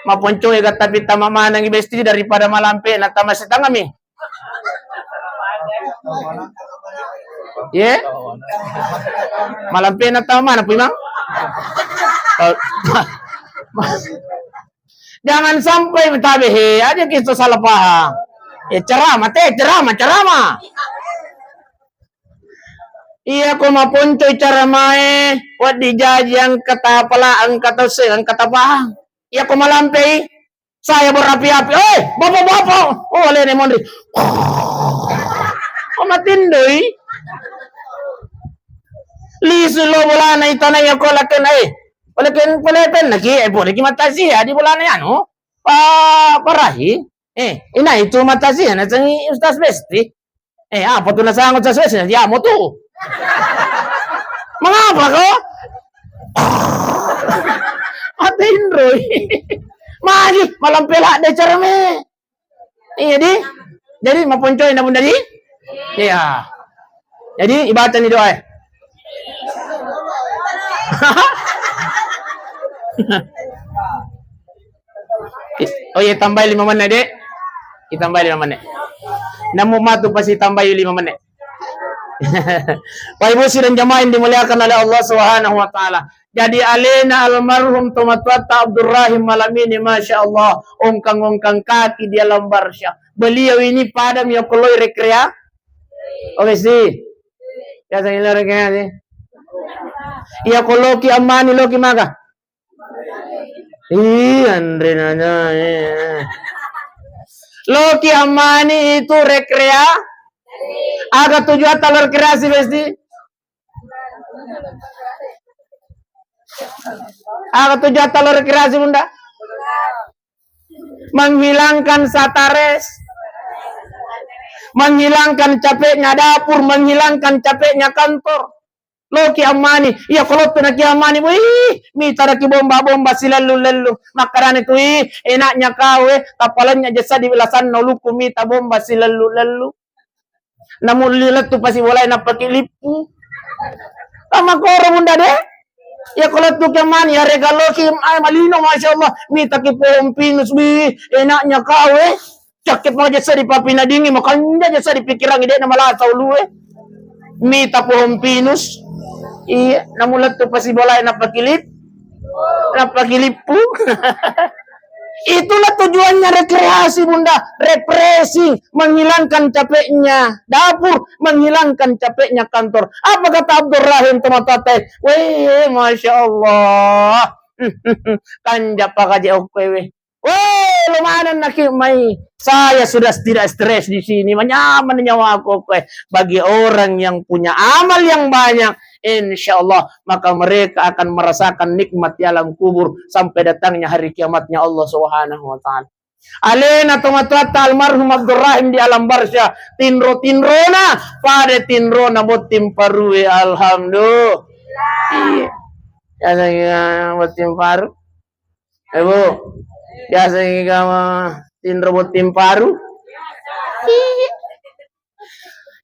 Maponco ega tapi tama manengi besti daripada malampe na tama sitanga mi. Ye? Malampe na tama mana pu imang? Jangan sampai metabe he, aja kita salah paham. Ya ceramah teh, ceramah, ceramah. Iya ko maponcoi ceramae, waddi jaji engka tapala, engka tausse, engka tapahang. Iya ko malampei, saya berapi-api, eh, bapak-bapak, oh, alena monri. Oh, matindoi. Lisu lo bolana itana iya ko laken, eh, pole ken, pole pen naki, eh, pole ki matasi ya di bolana anu. Pa, parahi. Eh, ina itu matasi ya nasengi Ustaz Besti. Eh, apa tu nasangu Ustaz Besti? Ya, mau tu. Mengapa kau? Matindoi. Magi, malam pelak de cerme. Iya, di. Jadi, maponcoi na Bunda, di? Iya. Jadi, ibaca ni doa, eh. Oh iya, tambahi lima menit, Dek. Ditambahi lima menit. Namu matu pasti tambahi lima menit. Pak Ibu sidang jamaah yang dimuliakan oleh Allah Subhanahu wa Ta'ala. Jadi alena almarhum tomatoatta Abdurrahim malam ini, Masya Allah, ongkang-ongkang kaki di alam barzah. Beliau ini pada mi okkoloi rekrea-, oke sih. Biasa ini rekreasi. Iya, ko loki ammani, loki maga? Ih, anre nanya, eh. Loki ammani itu rekrea-, aga tujuan talo rekreasi, Besti? Aga tujuan talo rekreasi, Bunda? Menghilangkan stres, menghilangkan capeknya dapur, menghilangkan capeknya kantor. Loki ammani, iya ko lottu naki ammani, wih, mita daki bomba-bomba silellu-lellu. Makkarani tu, wih, enaknya kau, eh, tapalanya jasa di belasan noluku mita bomba silellu-lellu. Namulli lettu pasi bolai nappaki lippu. Tama koro Bunda de. Iya ko lettu ke mani, ya regaloki, ay, malino, Masya Allah. Mitaki pohon pinus, wih, enaknya kau, eh. Cakep maja sa di papina dingin, makanja ja sa di pikirangi, de na malasa ulu, eh. Mita pohon pinus. Iya, namu lettu pasi bolai nappaki lip-, nappaki lippu. Itulah tujuannya rekreasi, Bunda. Refreshing, menghilangkan capeknya dapur, menghilangkan capeknya kantor. Apa kata Abdurrahim tomatoatta? Weh, Masya Allah. Kanja pakaje okkoe, weh. Weh, lumayan naki mai. Saya sudah tidak stres di sini. Menyaman nyawaku, okkoe. Bagi orang yang punya amal yang banyak, insya Allah, maka mereka akan merasakan nikmat di alam kubur sampai datangnya hari kiamatnya Allah Subhanahu wa Ta'ala. Alena tomatoatta almarhum Abdurrahim di alam barzah, tinro-tinrona pada tinrona botting parue. Alhamdulillah. Iya. Biasa kita botting paru. Eh, Bu. Biasa kita tinro botting paru. Iya.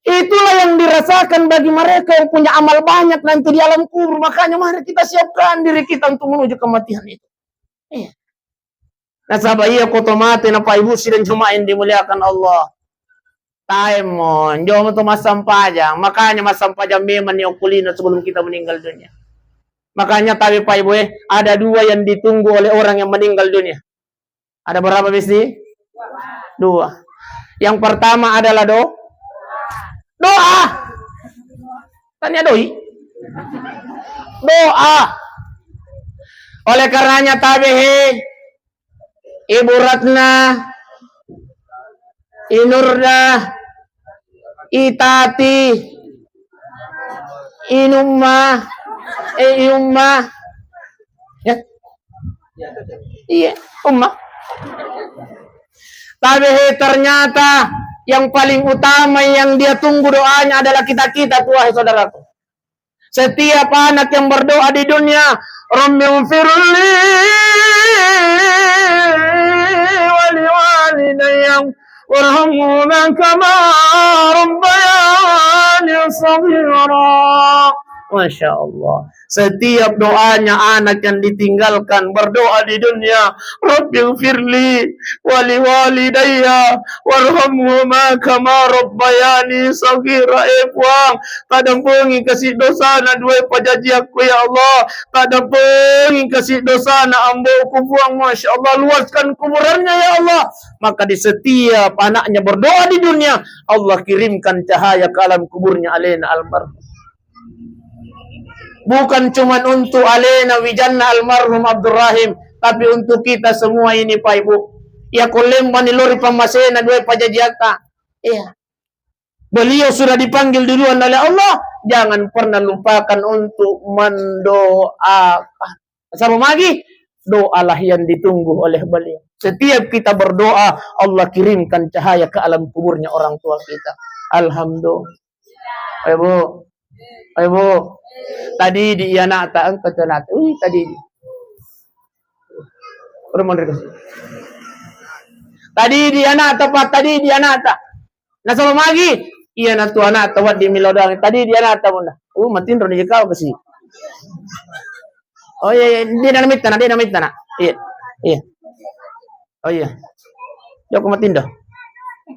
Itulah yang dirasakan bagi mereka yang punya amal banyak nanti di alam kubur. Makanya mari kita siapkan diri kita untuk menuju kematian itu. Iya. Nasaba iya ko to mate na Pak Ibu sidang jemaah yang dimuliakan Allah. Taemmo, njomo to massempajang. Makanya massempajang memang ni okkulino sebelum kita meninggal dunia. Makanya tabe Pak Ibu, eh, ada dua yang ditunggu oleh orang yang meninggal dunia. Ada berapa, Besti? Dua. Yang pertama adalah do-, doa. Tanya doi. Doa. Oleh karenanya tabe he, Ibu Ratna, Inurda, Itati, Inumma, eh, Iumma. Ya. Iya, Umma. Tapi, eh, ternyata yang paling utama yang dia tunggu doanya adalah kita-kita, tuh, wahai saudaraku. Setiap anak yang berdoa di dunia, "Rabbighfirli wa liwalidayya warhamhuma kama rabbayani shaghira." Masya Allah. Setiap doanya anak yang ditinggalkan berdoa di dunia, "Rabbighfirli wa liwalidayya warhamhuma kama rabbayani shaghira." Eh, Puang, tadampengi kasi dosana dua pajajiakku, ya Allah. Tadampengi kasi dosana amboku, Puang. Masya Allah, luaskan kuburannya, ya Allah. Maka di setiap anaknya berdoa di dunia, Allah kirimkan cahaya ke alam kuburnya alena almarhum. Bukan cuman untuk alena wijanna almarhum Abdurrahim, tapi untuk kita semua ini, Pak Ibu. Ya, ko lembani lori pammasena dua pajajiatta. Iya. Beliau sudah dipanggil duluan oleh Allah, jangan pernah lupakan untuk mendoakan. Sama magi, doalah yang ditunggu oleh beliau. Setiap kita berdoa, Allah kirimkan cahaya ke alam kuburnya orang tua kita. Alhamdulillah. Ayo, Bu. Ayo, Bu. Tadi di anak ta, engka tu anak ta. Wih, tadi di. Udah mau dikasih. Tadi di anak ta, Pak. Tadi di anak ta. Nasaba magi, iyanatu ana'ta wedding millau doang. Tadi di ana'ta, Bunda. Uh, matinro ni kau kasi. Oh iya, iya, dia namitta na, dia namitta na. Iya. Iya. Oh iya. Joko matinro.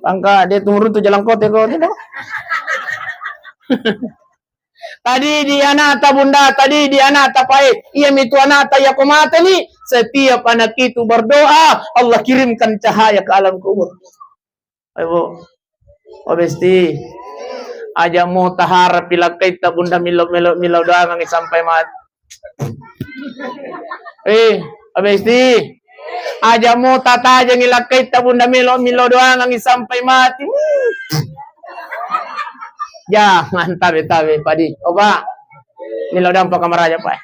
Pangka dia tumurun tu jalan kote ko tinro. Tadi di ana'ta, Bunda, tadi di ana'ta, Pak. Iya mitu ana'ta, iya ko mate ni. Setiap anak itu berdoa, Allah kirimkan cahaya ke alam kubur. Ayo, Bu. Oh, Besti. Aja mu taharap ilakkaitta, Bunda, milo, milo, milo doangangi sampai mati. Eh, oh, Besti. Aja mu tatajangi ilakkaitta, Bunda, milo, milo doangangi sampai mati. Jangan tabe-tabe, Padi. Oh, Pak. Milo doang pakamaraja, Pak.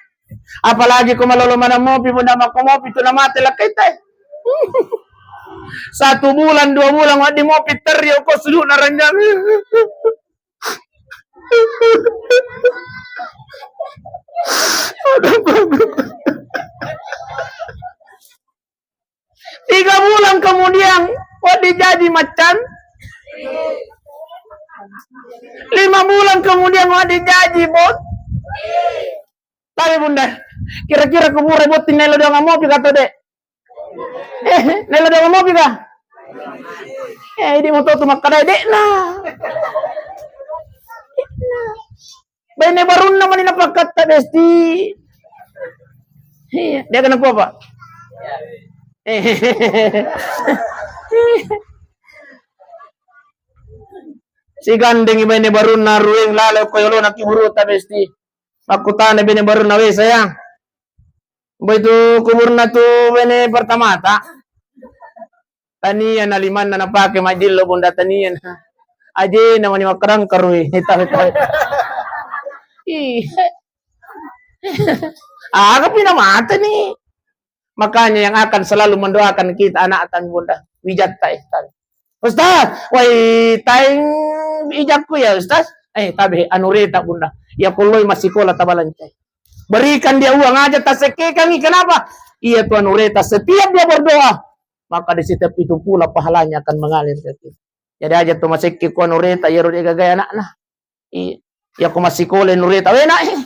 Apalagi ko malolo maneng mopi, Bunda, makko mopi tu namate lakkaitta. Satu bulan, dua bulan, wedding mopi terrio ko sudu'na ranjang. Tiga bulan kemudian, wedding jaji maccan. Lima bulan kemudian, wedding jaji bot. Tapi, Bunda, kira-kira kuburan botting naelo doang mopi ka to, Dek? Eh, naelo doang mopi ka? Eh, idi moto tu makkadai, Dek, nah. Baine barunna mani napakkatta, Besti. Iya, dia kena kuah, Pak. Eh. Sigandengi baine barunna rueng lalo ko yolona kuburuta, Besti. Makkutana baine barunna, "We, sayang, boitu kuburna tu baine pertamata?" Tania na limanna napake majjillo, Bunda, tania na. Ajena mani makkarangkarui. Tahu, tahu. Ih. Aga pi namate ni. Makanya yang akan selalu mendoakan kita anak tang, Bunda. Wijatta, eh, tang. "Ustaz, wai taing ijakku ya, Ustaz?" Eh, tabe, anu reta, Bunda. Ya kulloi masikola tabalancai. Berikan dia uang aja, tasekkekangi. Kenapa? Iya, Tuhan, ureta, setiap dia berdoa, maka di setiap itu pula pahalanya akan mengalir ke kita. Jadi aja tu masekke ku anu reta, iyaro dia gagai anakna. Iya. Ya ku masikole nu reta, wena, eh.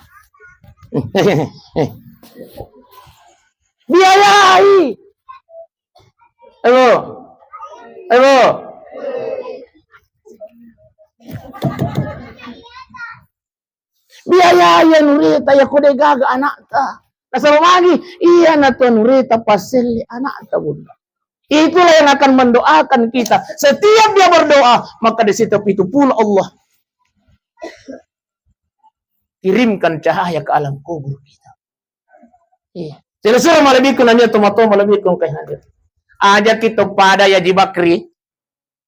Biayai. Ayo. Ayo. Biayai anu reta, ya ko de gaga anakta. Nasaba magi, iyanatu anu reta passelle anakta, Bunda. Itulah yang akan mendoakan kita. Setiap dia berdoa, maka di situ itu pula Allah kirimkan cahaya ke alam kubur kita. Iya. Silessureng malebbiku nania tomatoa malebbiku engkae hadir. Aja ki to pada ya Haji Bakri.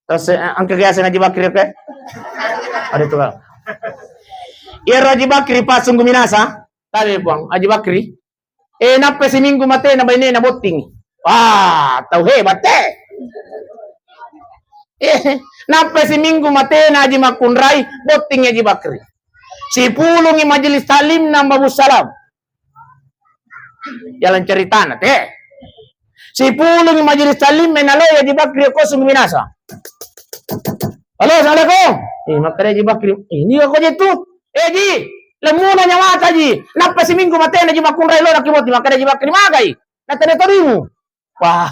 Terus, eh, engka ga yaseng Haji Bakri, oke? Ada tu, Kak. Iyaro Haji Bakri pas sungguh minasa. Tabe, Puang, Haji Bakri. Eh, nappa siminggu matena bainena botting. Wah, tau hebat, eh. Eh, nappa siminggu matena Haji Makkunrai, botting Haji Bakri. Sipulungi majelis taklimna Babu Salam. Jalan ceritana, te. Sipulungi majelis taklim, menalo ya Haji Bakri ko sungguh minasa. Halo, assalamualaikum. Eh, makkeda Haji Bakri, "Ini kok je tu? Eh, Ji, lemmuna nyawata, Ji. Nappa siminggu matena Haji Makkunrai lo nakiboti." Makkeda Haji Bakri, "Magai? Natena torimu." Wah.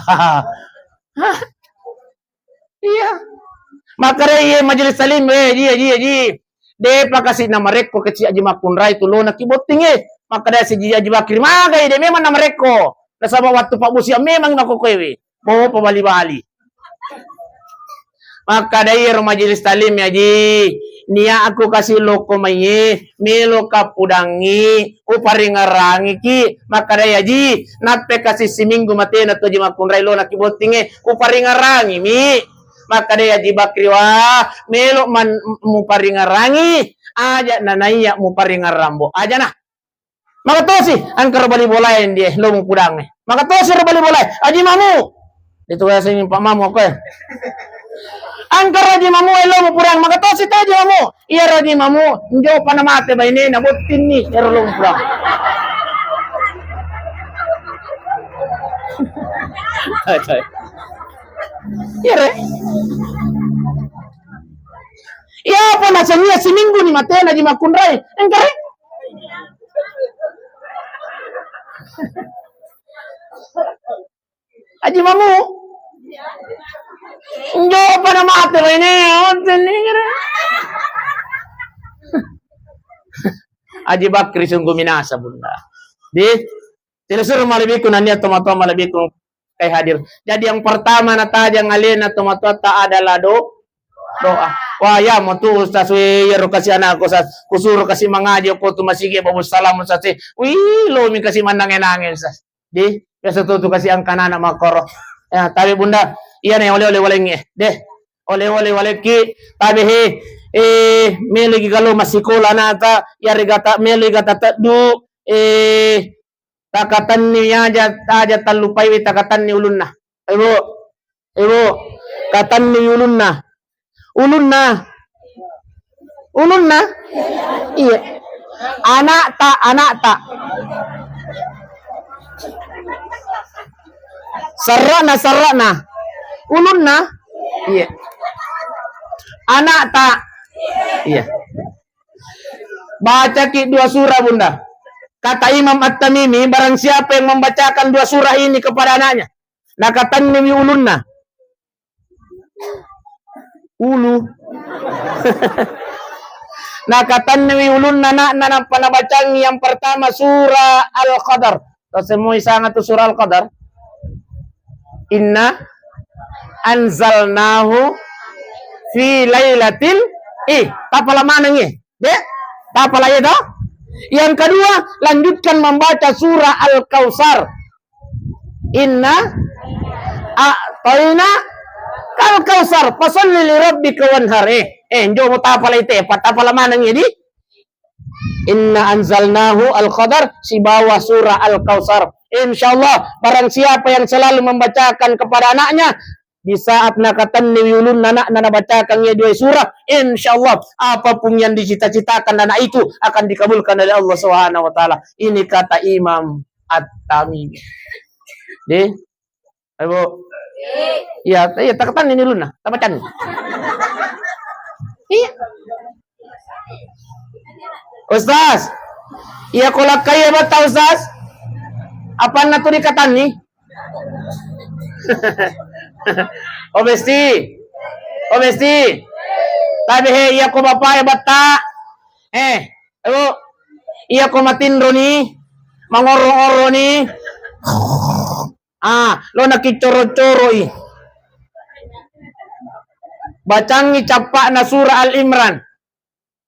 Iya. Makkeda iye majelis taklim, "Eh, Ji, Ji, Ji. Depa kasi namarekko kecil Haji Makkunrai tu lo nakibotting, eh." Makkeda si Ji Haji Bakri, "Magai, de memang namarekko. Nasaba wattu pabbosi memang makokoewe. Mau pabali-bali." Makkeda iyaro majelis taklim, "Ya Ji, nia aku kasi lokko maiye, melo kappudangi, uparingerangiki." Makkeda, "Ya Ji, nappe kasi siminggu matena tu Haji Makkunrai lo nakibottinge, uparingerangimi." Makkeda Haji Bakri, "Wah, melo man muparingerangi, aja nanaiya muparingerang bo. Aja nah." Magatosi, engka ro bali bolae ndie, lo mupudangnge. Magatosi ro bali bolae, Haji Mamu. Itu biasa ini Pak Mamu, oke. Engka ro Haji Mamu, eh, lo mupudang. Magatosi te Haji Mamu. Iya ro Haji Mamu, njo pana mate bainena bottinni, ero lo mupudang. Iya re. Iya apa nasania siminggu ni matena Haji Makkunrai. Engka re. Haji Mamu. Njo pada mate ini, onten ini kira. Haji Bakri sungguh minasa, Bunda. Di, tidak suruh malebbiku nania tomatoa malebbiku kai hadir. Jadi yang pertama natajang alena tomatoa ta adalah do, doa. Wah, ya mau tu Ustaz, wih, ya ro kasi anakku, Ustaz. Kusuro kasi mangaji ko tu masigi Babu Salam, Ustaz. Wih, lo mi kasi manange-nange, Ustaz. Di, biasa tu, tu kasi angka anak makoro. Ya, tapi Bunda, iya ne oleh-oleh walengnge. Deh, oleh-oleh walekki, tapi he, eh, melegi kalo masikola nata, ya regata, melegi gata teddu, eh, takatenni aja, aja tallupai we takatenni ulunna. Ibu, Ibu, katenni ulunna. Ulunna. Ulunna? Iya. Anakta, anakta. Serrana, serrana. Ulunna? Iya. Anakta? Iya. Bacaki dua surah, Bunda. Kata Imam At-Tamimi, barang siapa yang membacakan dua surah ini kepada anaknya, nakatenniwi ulunna. Ulu. Nakatenniwi ulunna anakna, nappa nabacangi yang pertama surah Al-Qadar. Tasemoi sanga tu surah Al-Qadar. Inna anzalnahu fi lailatil, ih, tapala maneng, ih. De, tapala iya to? Yang kedua, lanjutkan membaca surah Al-Kautsar. Inna a'taina kal kautsar, fasalli li rabbika wanhar. Eh, eh, njo mo tapalai te, patapala maneng ya di. Inna anzalnahu al-qadar, sibawa surah Al-Kautsar. Insyaallah, barang siapa yang selalu membacakan kepada anaknya, di saat nakatenniwi ulunna anakna nabacakan ya dua surah, insyaallah apapun yang dicita-citakan anak itu akan dikabulkan oleh Allah Subhanahu wa taala. Ini kata Imam At-Tamimi. Deh. Ayo, Bu. Iya, iya, takatenni ulunna, tabacanni. Iya. Ustaz, iya ko lakkai ya bata, Ustaz. Apanna tu dikatenni? Oh, besti. Oh, besti. Tapi he, iya ko bapak ya bata. Eh, ayo. Iya ko matinro ni, mangorro-orro ni. Ah, lo nakiccoro-coroi. Bacangi cappa'na surah Al Imran.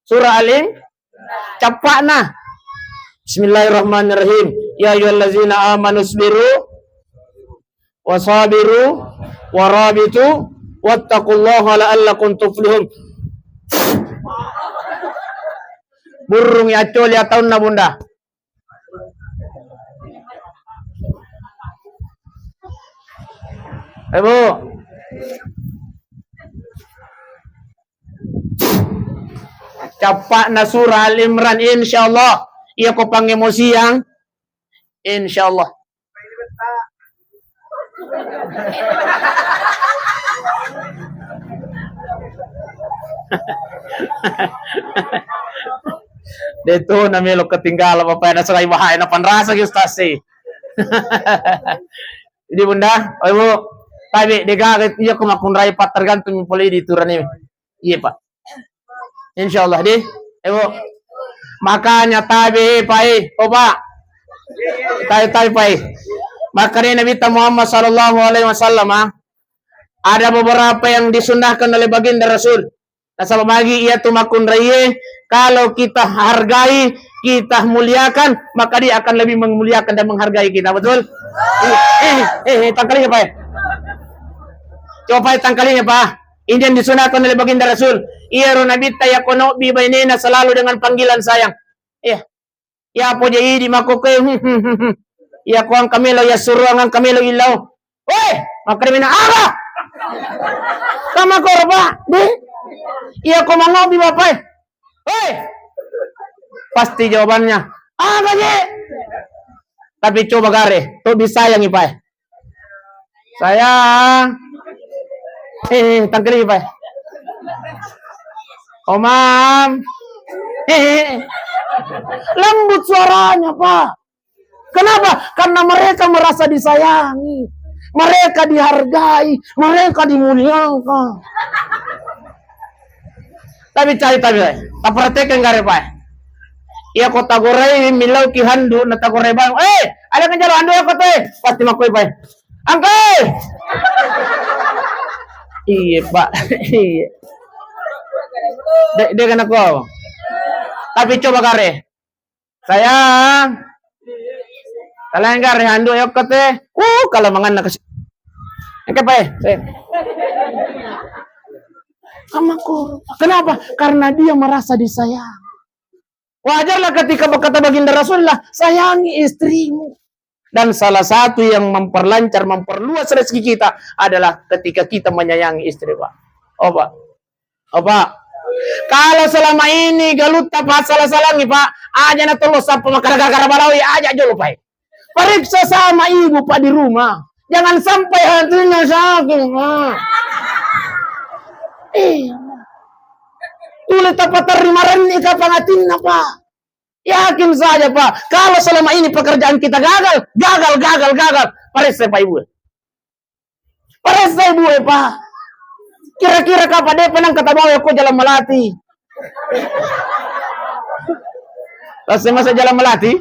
Surah Al Im-, cappa'na. Bismillahirrahmanirrahim. Ya ayyuhallazina amanu isbiru. Wasabiru warabitu wattaqullaha la'allakum tuflihun. Burrungngi accoli ataunna, Bunda. Eh, Bu. Cappa'na surah Al Imran, insyaallah. Iya ko pangemosiang, insyaallah. De' to namelo ketinggalan Bapak, nasarai bahaya, napanrasa ki Ustaz sih. Jadi Bunda, oh Ibu, tapi de' gaga iya ko makkunrai Pak, tergantung pole di turane. Iya Pak. Insyaallah di. Ibu. Makanya tabe Pak, oh Pak. Tabe, tabe Pak. Makanya Nabi Muhammad sallallahu alaihi wasallam, ah, ada beberapa yang disunnahkan oleh baginda Rasul. Nasaba magi iya tu makkunraiye, kalau kita hargai, kita muliakan, maka dia akan lebih memuliakan dan menghargai kita, betul? Iya. Eh, eh, eh, tangkalinya, Pak. Coba, Pak, tangkalinya, Pak. Ini yang disunahkan oleh baginda Rasul. Iya, ro Nabi ta ya kono bi bainena selalu dengan panggilan sayang. Iya. Iya, poja idi makkokkoe. Iya, ko engka melo, iya, suruang engka melo illau. Woi, makkedamina, "Aga?" Kama koro, Pak. Di? Iya, ko mangobi, Bapak. Woi. Pasti jawabannya, "Aga je?" Tapi coba gare, to disayangi, Pak. Sayang. Eh, tangkali, Pak. Omam. Eh, lembut suaranya, Pak. Kenapa? Karena mereka merasa disayangi, mereka dihargai, mereka dimuliakan. Tapi cari, tapi, tapi, tapraktekkan gare, Pak. Iya, ko tagorai, millau ki handu, na tagorai bang. Eh, ada kan jalo handu ya, ko te? Pasti makoi, Pak. Angkai! Iya, Pak. Iya. De', de' kena ko. Tapi coba gare. Sayang. Kalian gare handu ya, ko te? Uh, kalau mangan na kasi. Angkai, Pak. Eh, sayang. Sama ko. Kenapa? Karena dia merasa disayang. Wajarlah ketika berkata baginda Rasulullah, "Sayangi istrimu." Dan salah satu yang memperlancar, memperluas rezeki kita adalah ketika kita menyayangi istri, Pak. Oh, Pak. Oh, Pak. Kalau selama ini galutta, Pak, salah-salangi, Pak, aja na tollo sappa makkara gara-gara balawi, aja jolo, Pak. Periksa sama ibu, Pak, di rumah. Jangan sampai hatinya sakit, Pak. Iya. Tuli tapaterri marenni kapang atinna, Pak. Yakin saja, Pak. Kalau selama ini pekerjaan kita gagal, gagal, gagal, gagal, paressai, Pak, Ibu. Paressai, Ibu, Pak. Kira-kira kapan de' penang kata bawa ko jalan melati? Pasti masa jalan melati?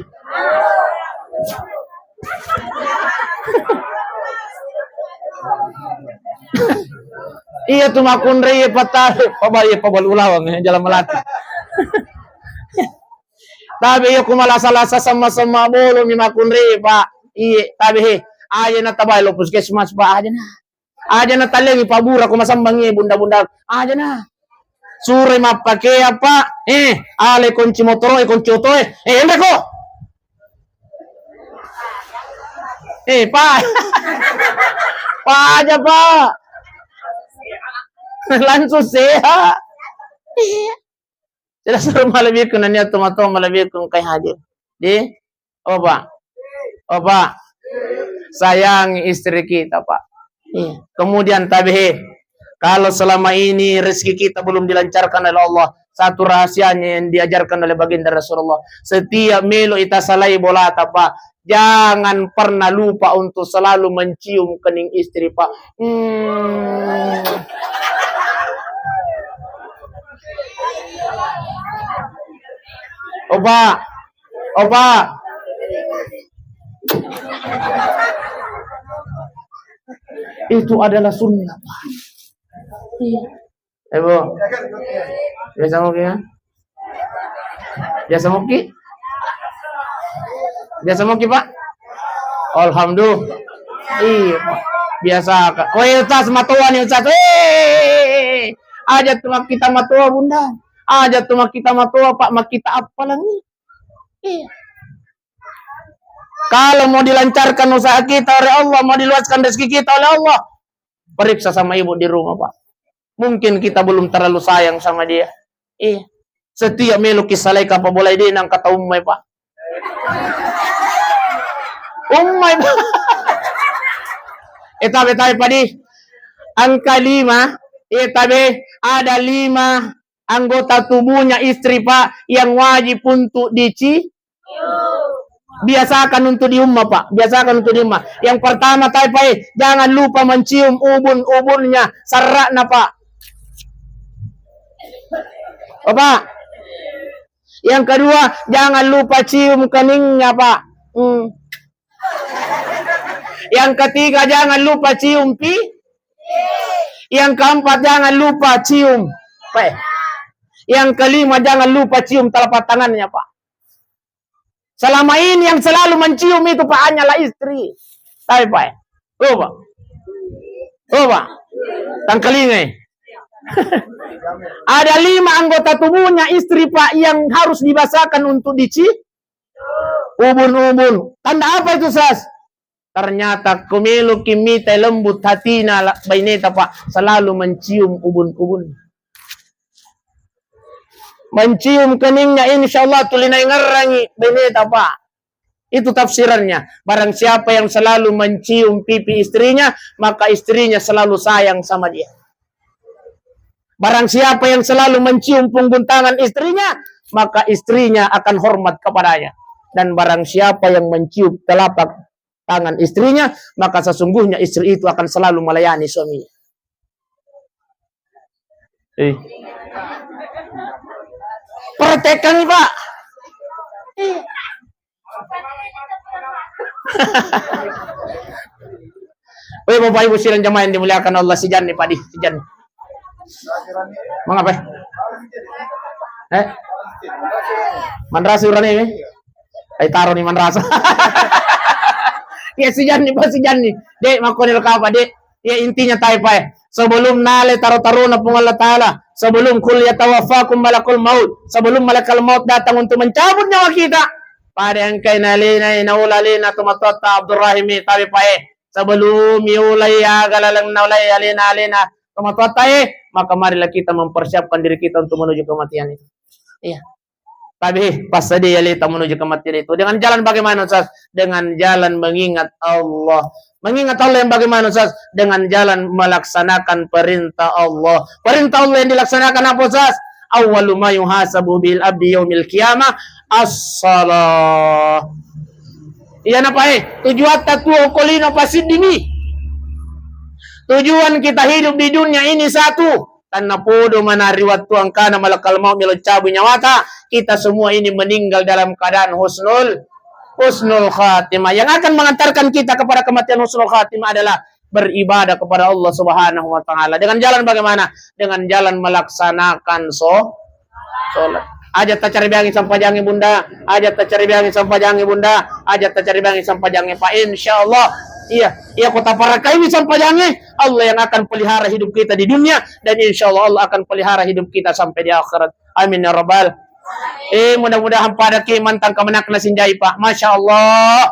Iya tu makkunrai, iya, patale, pabaye, pabalu ulawang, eh, jalan melati. Tapi iya ku malasa-lasa semma-semma bolo mi makkunrai, Pak. Iya, tapi he, aja na tabai lo puskesmas, Pak, aja na. Aja na talengi pabura ko masambang, iya, bunda-bunda. Aja na. Sure mappakea, Pak. Eh, ale kunci motoro, eh, kunci otoe. Eh, enre ko. Eh, Pak. Pak aja, Pak. Langsung sehat. Iya. Jelas rumah lebih kuna niat toma-toma lebih kun kai hadir. Di? Oh, Pak. Oh, Pak. Sayangi istri kita, Pak. Iya. Kemudian tabe he. Kalau selama ini rezeki kita belum dilancarkan oleh Allah, satu rahasianya yang diajarkan oleh baginda Rasulullah. Setiap melo ita salai bolata, Pak, jangan pernah lupa untuk selalu mencium kening istri, Pak. Hmm. Oh, Pak. Oh, Pak. Itu adalah sunnah, Pak. Iya. Eh, Bu. Biasa muki, ya? Biasa muki? Biasa muki, Pak? Alhamdulillah. Iya, Pak. Biasa, Kak. Koe, Ustaz, matoa ni, Ustaz. Eh, aja tu makkita matoa, Bunda. Aja tu makkita matoa, Pak, makkita appalangi. Iya. Kalau mau dilancarkan usaha kita oleh Allah, mau diluaskan rezeki kita oleh Allah, periksa sama ibu di rumah, Pak. Mungkin kita belum terlalu sayang sama dia. Iya. Setiap melo kissalai kapang bolai de nang kata ummai, Pak. Ummai, Pak. Eh, tabe, tabe, Pak, di. Angka lima, eh, tabe, ada lima anggota tubuhnya istri, Pak, yang wajib untuk dici-, biasakan untuk di rumah, Pak. Biasakan untuk di rumah. Yang pertama, tabe, Pak, eh, jangan lupa mencium ubun-ubunnya, sarra'na, Pak. Bapak. Yang kedua, jangan lupa cium keningnya, Pak. Hmm. Yang ketiga, jangan lupa cium pi-, yang keempat, jangan lupa cium. Apa ya? Yang kelima, jangan lupa cium telapak tangannya, Pak. Selama ini yang selalu mencium itu, Pak, hanyalah istri. Tapi, Pak, ya. Oh, Pak. Oh, Pak. Tangkalingai. Ada lima anggota tubuhnya istri, Pak, yang harus dibiasakan untuk dici-, ubun-ubun. Tanda apa itu, Sas? Ternyata ko meloki mitai lembut hatina la-, baineta, Pak, selalu mencium ubun-ubun. Mencium keningnya, insya Allah tuli naingerrangi baineta, Pak. Itu tafsirannya. Barang siapa yang selalu mencium pipi istrinya, maka istrinya selalu sayang sama dia. Barang siapa yang selalu mencium punggung tangan istrinya, maka istrinya akan hormat kepadanya. Dan barang siapa yang mencium telapak tangan istrinya, maka sesungguhnya istri itu akan selalu melayani suaminya. Eh. Perhatikan, Pak. Eh. Weh, Bapak Ibu sidang jamaah yang dimuliakan Allah, si Janni, Pak Di, si Janni. Mangapa? Eh? Manrasa urane, eh? Ai taro ni manrasa. Ya, si Janni, Pak, si Janni. Dek, makkoni lo kapa, Dek. Ya, intinya, tai, Pak, eh. Sebelum nale taro-tarona Puang Allah Ta'ala, sebelum kul yatawaffakum malakul maut, sebelum malakal maut datang untuk mencabut nyawa kita, pada engkai nalena, naula alena tomatoatta Abdurrahim, tabe, Pak, eh. Sebelum iulai aga laleng naulai alena, alena tomatoatta, eh, maka marilah kita mempersiapkan diri kita untuk menuju kematian itu. Iya. Tapi, eh, passadia aleta menuju kematian itu. Dengan jalan bagaimana, Ustaz? Dengan jalan mengingat Allah. Mengingat Allah yang bagaimana, Ustaz? Dengan jalan melaksanakan perintah Allah. Perintah Allah yang dilaksanakan apa, Ustaz? Awwalu ma yuhasabu bil abdi yaumil qiyamah as-salah. Iya napa, eh, tujuatta tuo ko lino pasiddimi. Tujuan kita hidup di dunia ini satu. Tannapodo manari wettu engkana malakal maut melo cabui nyawata, kita semua ini meninggal dalam keadaan husnul, husnul khatimah. Yang akan mengantarkan kita kepada kematian husnul khatimah adalah beribadah kepada Allah Subhanahu wa Ta'ala. Dengan jalan bagaimana? Dengan jalan melaksanakan so-, sholat. Aja tacaribiangi sampajangi, Bunda. Aja tacaribiangi sampajangi, Bunda. Aja tacaribiangi sampajangi, Pak. Insya Allah. Iya, iya, ko taparakaiwi sampajangi, Allah yang akan pelihara hidup kita di dunia, dan insya Allah Allah akan pelihara hidup kita sampai di akhirat. Amin ya rabbal. Eh, mudah-mudahan pada ki mantang kemenakna sinjai, Pak. Masya Allah.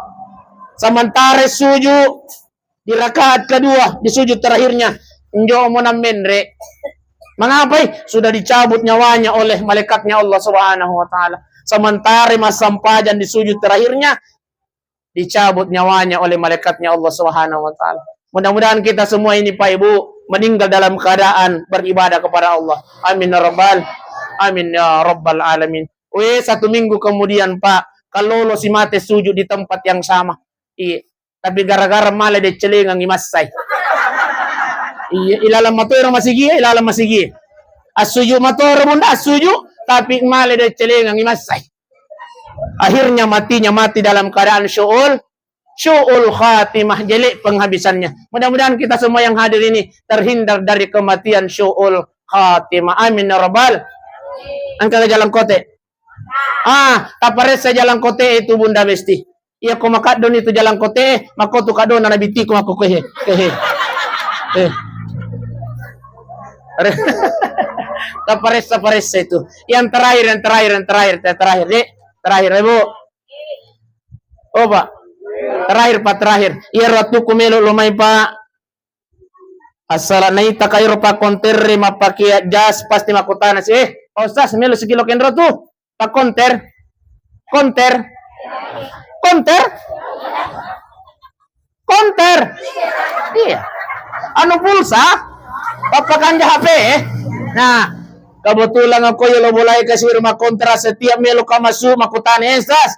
Sementara suju di rakaat kedua, di sujud terakhirnya, njo mo nammenre. Mengapai? Sudah dicabut nyawanya oleh malaikatnya Allah Subhanahu wa Ta'ala. Sementara massampajang di sujud terakhirnya, dicabut nyawanya oleh malaikatnya Allah Subhanahu wa Ta'ala. Mudah-mudahan kita semua ini, Pak Ibu, meninggal dalam keadaan beribadah kepada Allah. Amin ya rabbal, amin ya rabbal alamin. Weh, satu minggu kemudian, Pak, kalau lo si mate sujud di tempat yang sama. Iya. Tapi gara-gara male deccelengangi massai. Iya, ilalang matoro masigie, ilalang masigie. Assuju matoro, Bunda, assuju, tapi male deccelengangi massai. Akhirnya matinya mati dalam keadaan syu'ul, syu'ul khatimah, jelek penghabisannya. Mudah-mudahan kita semua yang hadir ini terhindar dari kematian syu'ul khatimah. Amin ya rabbal. Engka jalan kote. Ah, taparessa jalan kote itu, Bunda Besti. Iya, ko makaddoni tu jalan kote, mako tu kadona nabi tiku mako kehe. Kehe. Eh. Taparessa-paressa itu. Yang terakhir, yang terakhir, yang terakhir, yang terakhir, Dek. Terakhir, Ibu. Oh, Pak. Terakhir, Pak, terakhir. Iya, waktuku melo lo mai, Pak. Asal naita kairo pakkontere mappakia jas pasti makkutana si, "Eh, Pak Ustaz, melo sikilo kenro tu." Pakkonter. Konter. Konter. Konter. Iya. Anu pulsa, pappakanja H P, eh. Nah, kebetulan aku ya lo mulai kasih rumah kontra setiap melo ka masuk makkutana, "Eh, Ustaz,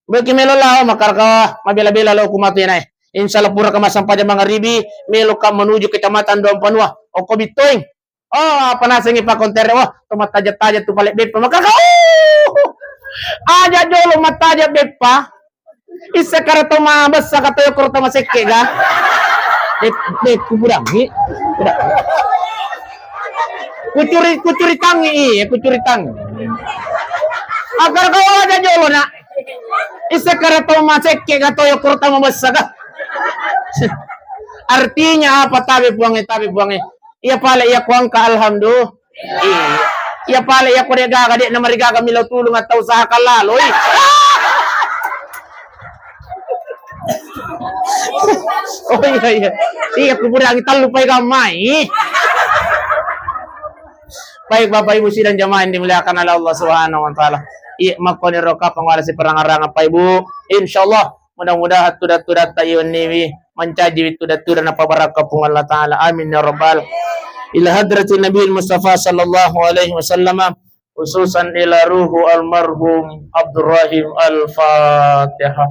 beki melo lao makaraka mabela-bela lao kumatu nae. Insya Allah pura ka massempajang mangaribi, melo ka menuju kecamatan Doang Panua. Oko bittoing." Oh, apa nasengi pakkontere, wah, to mattaja-taja tu pale beppa. Makaraka, oh, aja jolo mattaja beppa. Isse kara to mabessa ka toyo koro to masekke ga. Bep, bep, kuburangi. Kuburangi. Kucuri, kucuri tangi, iya, kucuri tangi. Akar kau aja jolo, nak. Isse kara to masekke ga toyo koro to mabessa ga. Artinya apa tabe puange, tabe puange? Iya pale iya kuangka alhamdulillah. Iya. Iya pale iya kode gaga dek namari gaga milo tulung atau usaha kalalo. Oh iya iya. Iya kuburangi tallu pai gamai. Baik, Bapak Ibu sidang jamaah yang dimuliakan oleh Allah Subhanahu wa Ta'ala. Iya, makkoni roka pangwala siperang-arang, Bapak Ibu. Insyaallah, mudah-mudahan tuda-tudatta iwenniwi mancaji tuda-tuda napabarakka Puang Allah Ta'ala. Amin ya rabbal. Ila hadratin Nabi Mustafa sallallahu alaihi wasallam, khususan ila ruhu almarhum Abdurrahim Al-Fatihah.